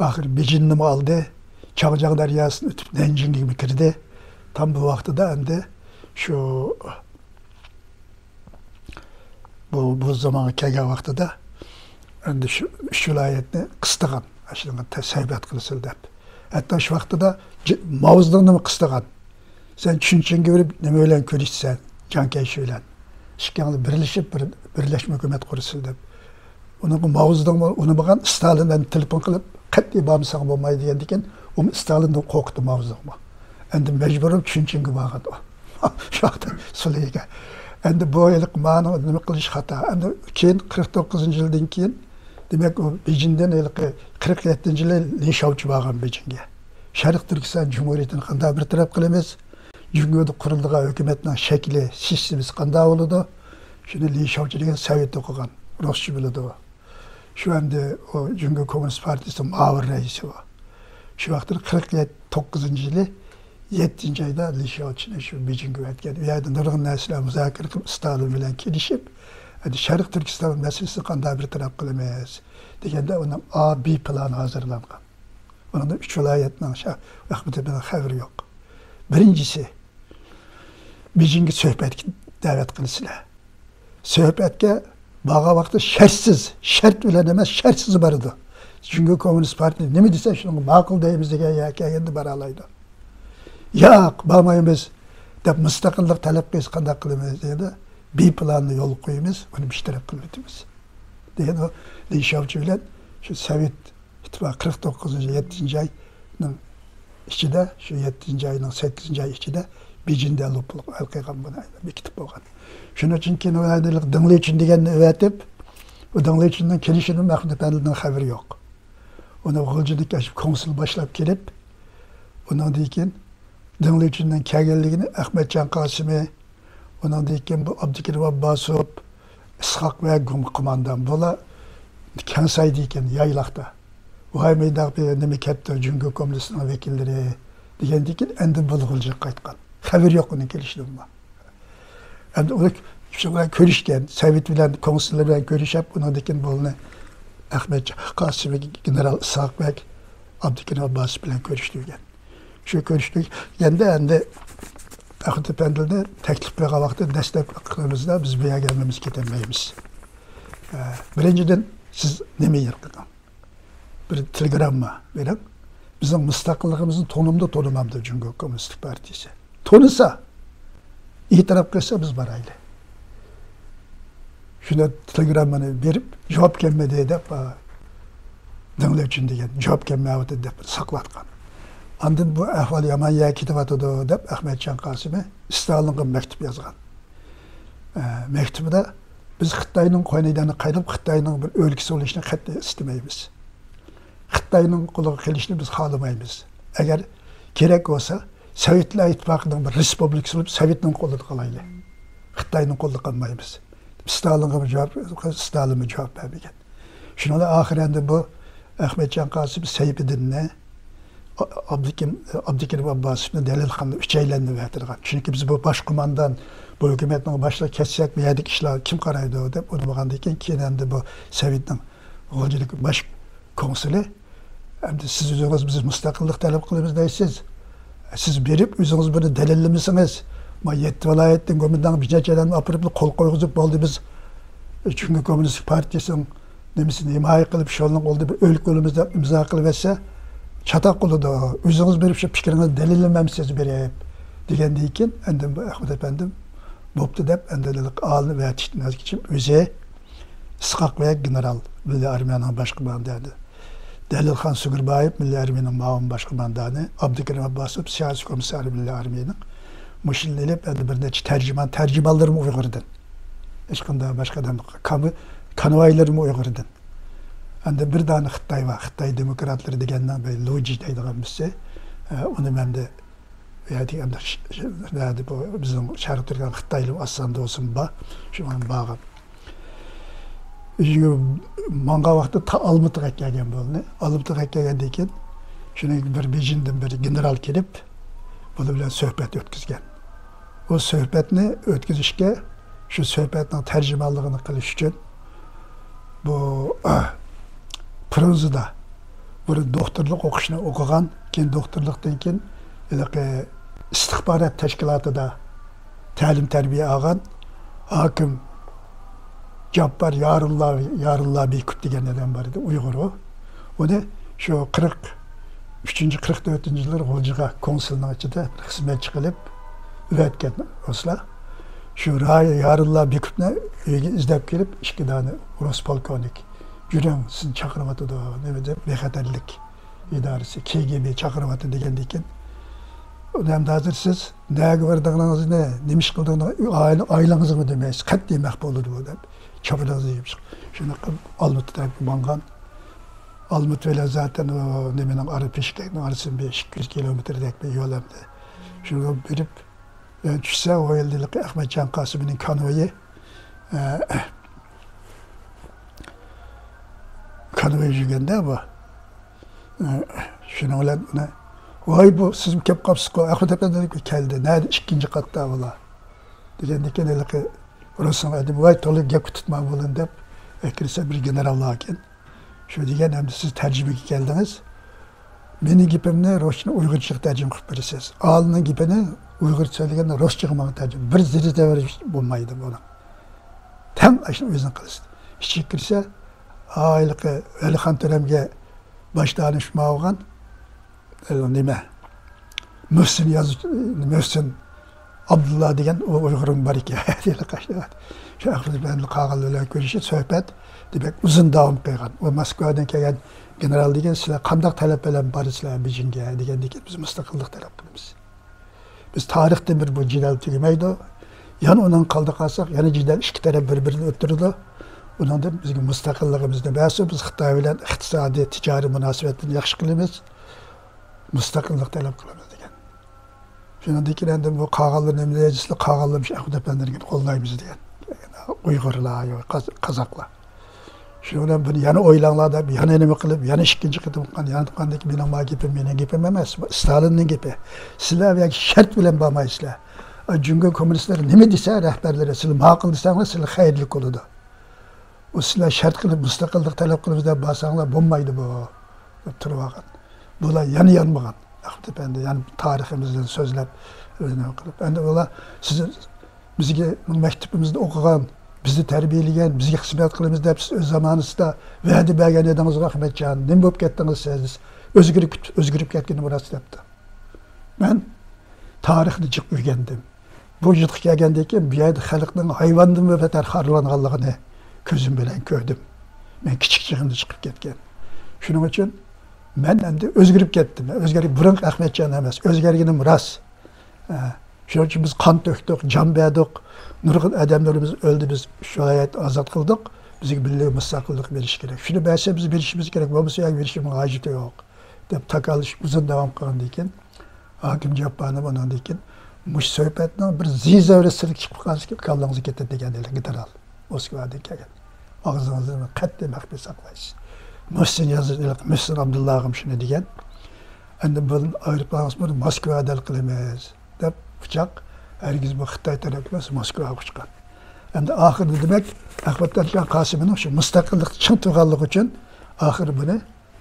ئاخىرى بېيجىڭنىمۇ ئالدى، چاڭجياڭ دەرياسىنى ئۆتۈپ نەنجىڭگىمۇ كىردى. تام بۇ ۋاقتىدا ئەمدى شۇ، بۇ، بۇ زامانغا كەلگەن ۋاقتىدا ئەمدى شۇ ئۈچ ۋىلايەتنى قىستىغان، ئاشۇنىڭغا تە-، سەۋبەت قىلىسىلەر دەپ. ھەتتا شۇ ۋاقتىدا جى-، ماۋزېدۇڭنىمۇ قىستىغان. سەن چۈنچىڭگە بېرىپ نېمە بىلەن كۆرۈشىسەن؟ جاڭ كەيشى بىلەن. ئىككىڭلار بىرلىشىپ بىر بىرلەشمە ھۆكۈمەت قۇرىسىلەر دەپ. ئۇنىڭغا ماۋزېدۇڭمۇ ئۇنىمىغان، ستالىن ئەمدى تېلېفون قىلىپ، قەتئىي بارمىساڭ بولمايدۇ دېگەندىكىن، ئۇمۇ ستالىندىن قورقۇپتۇ ماۋزېدۇڭمۇ. ئەمدى مەجبۇرەن چۈنچىڭگە بارغان ئۇ. شۇ ۋاقىتتا سۇلىگە. ئەمدى بۇ ھېلىقى مانىڭ نېمە قىلىش خاتا. ئەمدى كېيىن قىرىق توققۇزىنچى يىلدىن كېيىن، دېمەك، ئۇ بېيجىڭدىن ھېلىقى قىرىق يەتتىنچى يىلى لى شاۋچى بارغان بېيجىڭگە. شەرقىي تۈركىستان جۇمھۇرىيىتىنى قانداق بىر تەرەپ قىلىمىز؟ جۇڭگودا قۇرۇلىدىغان ھۆكۈمەتنىڭ شەكلى، سىستېمىسى قانداق بولىدۇ؟ شۇنى لى شاۋچى دېگەن سوۋېت ئوقۇغان، رۇسچە بىلىدۇ. شۇ ئەمدى ئۇ جۇڭگو كوممۇنىست پارتىيىسىنىڭ مۇئاۋىن رەئىسى ئۇ. شۇ ۋاقىتتا قىرىق توققۇزىنچى يىلى يەتتىنچى ئايدا لى شياۋچىنى شۇ بېيجىڭغا ئەۋەتكەن. ئۇ يەردە نۇرغۇن نەرسىلەر مۇزاكىرە قىلىپ، ستالىن بىلەن كېلىشىپ، ئەمدى شەرقىي تۈركىستان مەسىلىسىنى قانداق بىر تەرەپ قىلىمىز دېگەندە، ئۇنىڭ ئا، بى پىلانى ھازىرلانغان. ئۇنىڭدا ئۈچ ۋىلايەتنىڭ شا-، ئەخمىتىدىن خەۋىرى يوق. بىرىنچىسى، بېيجىڭغا سۆھبەتكە دەۋەت قىلىسىلەر. سۆھبەتكە بارغان ۋاقىتتا شەرتسىز، شەرت بىلەن ئەمەس، شەرتسىز بارىدۇ. جۇڭگو كوممۇنىست پارتىيە نېمە دېسە، شۇنىڭغا ماقۇل دەيمىز دېگەن يەرگە كەلگەندە بارالايدۇ. ياق، بارمايمىز دەپ مۇستەقىللىق تەلەپ قىلسا، قانداق قىلىمىز دېگەندە، بى پىلاننى يولغا قويىمىز، ئۇنى بىر تەرەپ قىلىۋېتىمىز، دېگەن ئۇ لى شياۋچى بىلەن شۇ سوۋېت ئىتتىپاق قىرىق توققۇزىنچى يىل يەتتىنچى ئاينىڭ ئىچىدە، شۇ يەتتىنچى ئاينىڭ سەككىزىنچى ئاي ئىچىدە بېيجىڭدا ھەل بولۇپ، ھەل قىلغان، بۇنى بېكىتىپ بولغان. شۇنىڭ ئۈچۈن كېيىن ئۇ ھەدىلىك دېڭ لىچۈن دېگەننى ئەۋەتىپ، ئۇ دېڭ لىچۈننىڭ كېلىشىدىن ئەخمەت ئەپەندىنىڭ خەۋىرى يوق. ئۇنى غۇلجىدىكى ئاشۇ كونسۇل باشلاپ كېلىپ، ئۇنىڭدىن كېيىن دېڭ لىچۈننىڭ كەلگەنلىكىنى ئەخمەتجان قاسىمى، ئۇنىڭدىن كېيىن بۇ ئابدۇكېرىم ئابباسوف، ئىسھاق ۋە گۇم قوماندان، بۇلار كەڭسايدا ئىكەن، يايلاقتا. ۋاي مەيداق، بۇ نېمە كەپتۇ، جۇڭگو كوممۇنىستىنىڭ ۋەكىللىرى دېگەندىن كېيىن، ئەندىن بۇ غۇلجىغا قايتقان. خەۋىرى يوق ئۇنىڭ كېلىشىدىن. ئەمدى ئۇ شۇ بىلەن كۆرۈشكەن، سوۋېت بىلەن كونسۇللار بىلەن كۆرۈشۈپ، ئۇنىڭدىن كېيىن بۇنى ئەخمەت قاسىمى، گېنېرال ئىسھاق بەگ، ئابدۇكېرىم ئابباسوف بىلەن كۆرۈشتۈرگەن. شۇ كۆرۈشتۈرگەندە ئەمدى ئەخمەت ئەپەندىنى تەكلىپ قىلغان ۋاقىتتا، دەسلەپ ئىقلىمىمىزدا بىز بۇ يەرگە ھەممىمىز كېتەلمەيمىز. ئە، بىرىنچىدىن، سىز نېمە يېرى قىلدىڭ؟ بىر تېلېگرامما بېرىڭ. بىزنىڭ مۇستەقىللىقىمىزنى تونۇمدۇ، تونۇمامدۇ جۇڭگو كوممۇنىستىك پارتىيىسى؟ تونۇسا، ئېتىراپ قىلسا بىز بارايلى. شۇنى تېلېگراممىنى بېرىپ، جاۋاب كەلمىدى دەپ، ئا، دېڭ لىچۈن دېگەن جاۋاب كەلمەيۋاتىدۇ دەپ ساقلاتقان. ئاندىن بۇ ئەھۋال يامان يەرگە كېتىۋاتىدۇ دەپ ئەخمەتجان قاسىمى ستالىنغا مەكتۇپ يازغان. ئە، مەكتۇبىدا بىز خىتاينىڭ قوينىدىن قايرىپ، خىتاينىڭ بىر ئۆلكىسى بولۇشنى قەتئىي ئىستىمەيمىز. خىتاينىڭ قولىغا قېلىشنى بىز خالىمايمىز. ئەگەر كېرەك بولسا، سوۋېتلار ئىتتىپاقىنىڭ بىر رېسپۇبلىكىسى بولۇپ، سوۋېتنىڭ قولىدا قالايلى. خىتاينىڭ قولىدا قالمايمىز. ستالىنغىمۇ جاۋاب، ستالىنمۇ جاۋاب بەرمىگەن. شۇنىڭ بىلەن ئاخىرى ئەمدى بۇ ئەخمەتجان قاسىم سەيپىدىننى، ئابدۇكېرىم، ئابدۇكېرىم ئابباسوفنى، دەلىلخاننى، ئۈچەيلەننى ئەۋەتىدىغان. چۈنكى بىز بۇ باش قوماندان، بۇ ھۆكۈمەتنىڭ باشلىقى كەتسەك، بۇ يەردىكى ئىشلارغا كىم قارايدۇ دەپ ئويلىمىغاندىن كېيىن، كېيىن ئەمدى بۇ سوۋېتنىڭ غۇلجىدىكى باش كونسۇلى، ئەمدى سىز ئۆزىڭىز، بىز مۇستەقىللىق تەلەپ قىلىمىز دەيسىز. سىز بېرىپ ئۆزىڭىز بۇنى دەلىللىمىسىڭىز، ما يەتتە ۋىلايەتتىن گومىنداڭ بىر نەچچە ئادەمنى ئاپىرىپلا قول قويغۇزۇپ بولدى بىز، چۈنكى كوممۇنىستىك پارتىيىسىنىڭ نېمىسىنى ھىمايە قىلىپ، شۇنىڭ ئالدىدا بىر ئۆلكە بولىمىز دەپ ئىمزا قىلىۋەتسە، چاتاق بولىدۇ. ئۆزىڭىز بېرىپ شۇ پىكرىڭىزنى دەلىللىمەمسىز بېرىپ، دېگەندىن كېيىن، ئەندىن بۇ ئەخمەت ئەپەندىم بوپتۇ دەپ، ئەندىن ئالىنى ئەۋەتىشتىن ۋاز كېچىپ، ئۆزى ئىسھاق بەگ گېنېرال، مىللىي ئارمىيەنىڭ باش قوماندانى، دەلىلخان سۇگۇربايېۋ مىللىي ئارمىيەنىڭ مۇئاۋىن باش قوماندانى، ئابدۇكېرىم ئابباسوف سىياسىي كومىسسارى مىللىي ئارمىيەنىڭ، مۇشۇنى ئېلىپ، ئەندى بىر نەچچە تەرجىمان، تەرجىمانلىرىمۇ ئۇيغۇردىن. ھېچقانداق باشقا ئادەم، كام-، كانۋايلىرىمۇ ئۇيغۇردىن. ئەندى بىر دانە خىتاي بار، خىتاي دېموكراتلىرى دېگەننىڭ بىر لۇجى دەيدىغان بىرسى. ئە، ئۇنى مەندە، يەنى ئەمدى ش-، ش-، نەدە بۇ بىزنىڭ شەرقىي تۈركىستان خىتايلىرى ئاسسامدا بولسۇن بار. شۇ ماڭغان ۋاقىتتا تا ئالمۇتىغا كەلگەن بولدى. ئالمۇتىغا كەلگەندىن كېيىن شۇنى بىر بېيجىڭدىن بىر گېنېرال كېلىپ، بۇنىڭ بىلەن سۆھبەت ئۆتكۈزگەن. ئۇ سۆھبەتنى ئۆتكۈزۈشكە، شۇ سۆھبەتنىڭ تەرجىمانلىقىنى قىلىش ئۈچۈن بۇ فرۇنزېدا بىر دوختۇرلۇق ئوقۇشنى ئوقۇغان، كېيىن دوختۇرلۇقتىن كېيىن ھېلىقى ئىستىخبارات تەشكىلاتىدا تەلىم تەربىيە ئالغان ھاكىم جاپپار يارۇللا، يارۇللا بېكۇپ دېگەن ئادەم بار ئىدى، ئۇيغۇر ئۇ. ئۇنى شۇ قىرىق ئۈچىنچى، قىرىق تۆتىنچى يىللىرى غۇلجىغا كونسۇلنىڭ ئىچىدە بىر خىزمەتچى قىلىپ ئەۋەتكەن رۇسلار. شۇ را-، يارۇللا بېكۇپنى ئۆيىگە ئىزدەپ كېلىپ، ئىككى دانە رۇس پولكوۋنىك، جۈرۈڭ، سىزنى چاقىرىۋاتىدۇ، نېمە دەپ، بىخەتەرلىك ئىدارىسى، كې گې بې چاقىرىۋاتىدۇ دېگەندىن كېيىن، ئۇنى ئەمدى ھازىر سىز نەگە بارىدىغىنىڭىزنى، نېمە ئىش قىلىدىغىنىڭىزنى، ئائىلە-، ئائىلىڭىزغىمۇ دېمەيسىز، قەتئىي مەخپىي بولىدۇ بۇ دەپ، چاپىنىڭىزنى يېپىپ چىقىپ، شۇنداق قىلىپ ئالمۇتى تەرەپكە ماڭغان. ئالمۇتى بىلەن زاتەن ئۇ نېمىنىڭ ئارا، پېشكەكنىڭ ئارىسى بىر ئىككى يۈز كىلومېتىردەك بىر يول ئەمدى. شۇنىڭغا بېرىپ، ئە، چۈشسە، ئۇ يەردە ھېلىقى ئەخمەتجان قاسىمىنىڭ كانۋويى، ئە، قانىغا يۈگەندە بۇ. شۇنىڭ بىلەن ئۇنى، ۋاي، بۇ سىزمۇ كەپ قاپسىزكۇ، ئەخمەت ئەپەندى كەلدى، نەدە ئىككىنچى قاتتا بۇلار دېگەندىكىن، ھېلىقى رۇسنىڭ ئادىمى، ۋاي، تولا گەپكە تۇتما بۇلىنى دەپ ئەكىرسە بىر گېنېرال باركەن. شۇ دېگەن، ئەمدى سىز تەرجىمىگە كەلدىڭىز. مېنىڭ گېپىمنى رۇسچىدىن ئۇيغۇرچىغا تەرجىمە قىلىپ بېرىسىز. ئالىنىڭ گېپىنى ئۇيغۇرچە سۆزلىگەندە رۇسچىغا ماڭا تەرجىمە. بىر زېرە زەۋر بولمايدۇ بۇنىڭ. تەڭ ئاشۇنى ئۆزىنىڭ قىلىسىز. ئىچىگە كىرسە، ھېلىقى ۋەلىخان تۆرەمگە باش دانىشماۋالغان، ئە، نېمە، مۆھسىن ياز-، مۆھسىن ئابدۇللا دېگەن ئۇ ئۇيغۇرۇم بار ئىكەن. شۇ ئەخمەت ئەپەندى قالغانلار بىلەن كۆرۈشۈپ، سۆھبەت دېمەك ئۇزۇن داۋام قىلغان. ئۇ موسكۋادىن كەلگەن گېنېرال دېگەن، سىلەر قانداق تەلەپ بىلەن بارىسىلەر بېيجىڭگە دېگەندىكىن، بىز مۇستەقىللىق تەلەپ قىلىمىز. بىز تارىختىن بىر بۇ جېدەل تۈگىمەيدۇ. يەنە ئۇنىڭ قالدى قالساق، يەنە جېدەل ئىككى تەرەپ بىر-بىرىنى ئۆلتۈرىدۇ. ئۇنىڭدىن بىزگە مۇستەقىللىقىمىزنى بەرسۇن، بىز خىتاي بىلەن ئىقتىسادىي، تىجارىي مۇناسىۋەتنى ياخشى قىلىمىز، مۇستەقىللىق تەلەپ قىلىمىز دېگەن. شۇنىڭدىن كېيىن ئەمدى بۇ قالغانلىرى نېمە دەيدۇ، قالغانلىرى مۇشۇ ئەخمەت ئەپەندىنىڭكىنى قوللايمىز دېگەن. ئۇيغۇرلار، قاز-، قازاقلار. شۇنىڭ بىلەن بۇنى يەنە ئويلاڭلار دەپ، يەنە نېمە قىلىپ، يەنە ئىككىنچى قېتىم قىلغان، يەنە قىلغاندىن كېيىن مېنىڭ ما گېپىم، مېنىڭ گېپىم ئەمەس، بۇ ستالىننىڭ گېپى. سىلەر بۇ يەرگە شەرت بىلەن بارمايسىلەر. ئا، جۇڭگو كوممۇنىستلىرى نېمە دېسە رەھبەرلىرى، سىلەر ماقۇل دېسەڭلار، سىلەر خەيرلىك بولىدۇ. ئۇ سىلەر شەرت قىلىپ مۇستەقىللىق تەلەپ قىلىمىز دەپ بارساڭلار بولمايدۇ بۇ، دەپ تۇرۇۋالغان. بۇلار يەنە يانمىغان. ئەخمەت ئەپەندى يەنە تارىخىمىزدىن سۆزلەپ، نېمە قىلىپ. ئەمدى ئۇلار سىز بىزگە مەكتىپىمىزدە ئوقۇغان، بىزنى تەربىيەلىگەن، بىزگە خىزمەت قىلىمىز دەپ سىز ئۆز زامانىسىدا ۋەدە بەرگەن ئىدىڭىزغۇ ئەخمەتجان، نېمە بولۇپ كەتتىڭىز سىز؟ ئۆزگىرىپ، ئۆزگىرىپ كەتكىنىمۇ راست دەپتۇ. مەن تارىخنى جىق ئۆگەندىم. بۇ يۇرتقا كەلگەندىن كېيىن بۇ يەردە خەلقنىڭ ھايۋاندىنمۇ بەتەر خارلانغانلىقىنى كۆزۈم بىلەن كۆردۈم. مەن كىچىك چېغىمدا چىقىپ كەتكەن. شۇنىڭ ئۈچۈن مەن ئەمدى ئۆزگىرىپ كەتتىم. مەن ئۆزگەرگەن، بۇرۇنقى ئەخمەتجان ئەمەس، ئۆزگەرگىنىم راست. ئە، شۇنىڭ ئۈچۈن بىز قان تۆكتۇق، جان بەردۇق، نۇرغۇن ئادەملىرىمىز ئۆلدى، بىز شۇ ھايات ئازاد قىلدۇق. بىزگە مىللىي مۇستەقىللىق بېرىش كېرەك. شۇنى بەرسە بىز بېرىشىمىز كېرەك، بولمىسا يا بېرىشىمىزنىڭ ھاجىتى يوق، دەپ تاكاللىشىپ ئۇزۇن داۋام قىلغاندىن كېيىن، ھاكىم جاپپارنى ئۇنىڭدىن كېيىن، مۇشۇ سۆھبەتنىڭ بىر زىي زەۋرىسى سىرتقا چىقىپ قالسا، كاللاڭىزغا كېتىدۇ دېگەن ئىدى گېنېرال. موسكۋادىن كەلگەن. ئاغزىڭىزنى قەتئىي مەخپىي ساقلايسىز. مۇھسىن يازىچ، مۇھسىن ئابدۇللاغىمۇ شۇنى دېگەن. ئەمدى بۇ ئايروپىلانىڭىزنى موسكۋادا ھەل قىلىمىز، دەپ ئۇچاق ھەرگىز بۇ خىتاي تەرەپكە ئەمەس، موسكۋاغا ئۇچقان. ئەمدى ئاخىرىدا دېمەك، ئەخمەتجان قاسىمىنىڭ شۇ مۇستەقىللىقتا چىڭ تۇرغانلىقى ئۈچۈن ئاخىرى بۇنى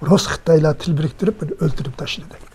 رۇس خىتايلار تىل بىرىكتۈرۈپ بىر ئۆلتۈرۈپ تاشلىدى.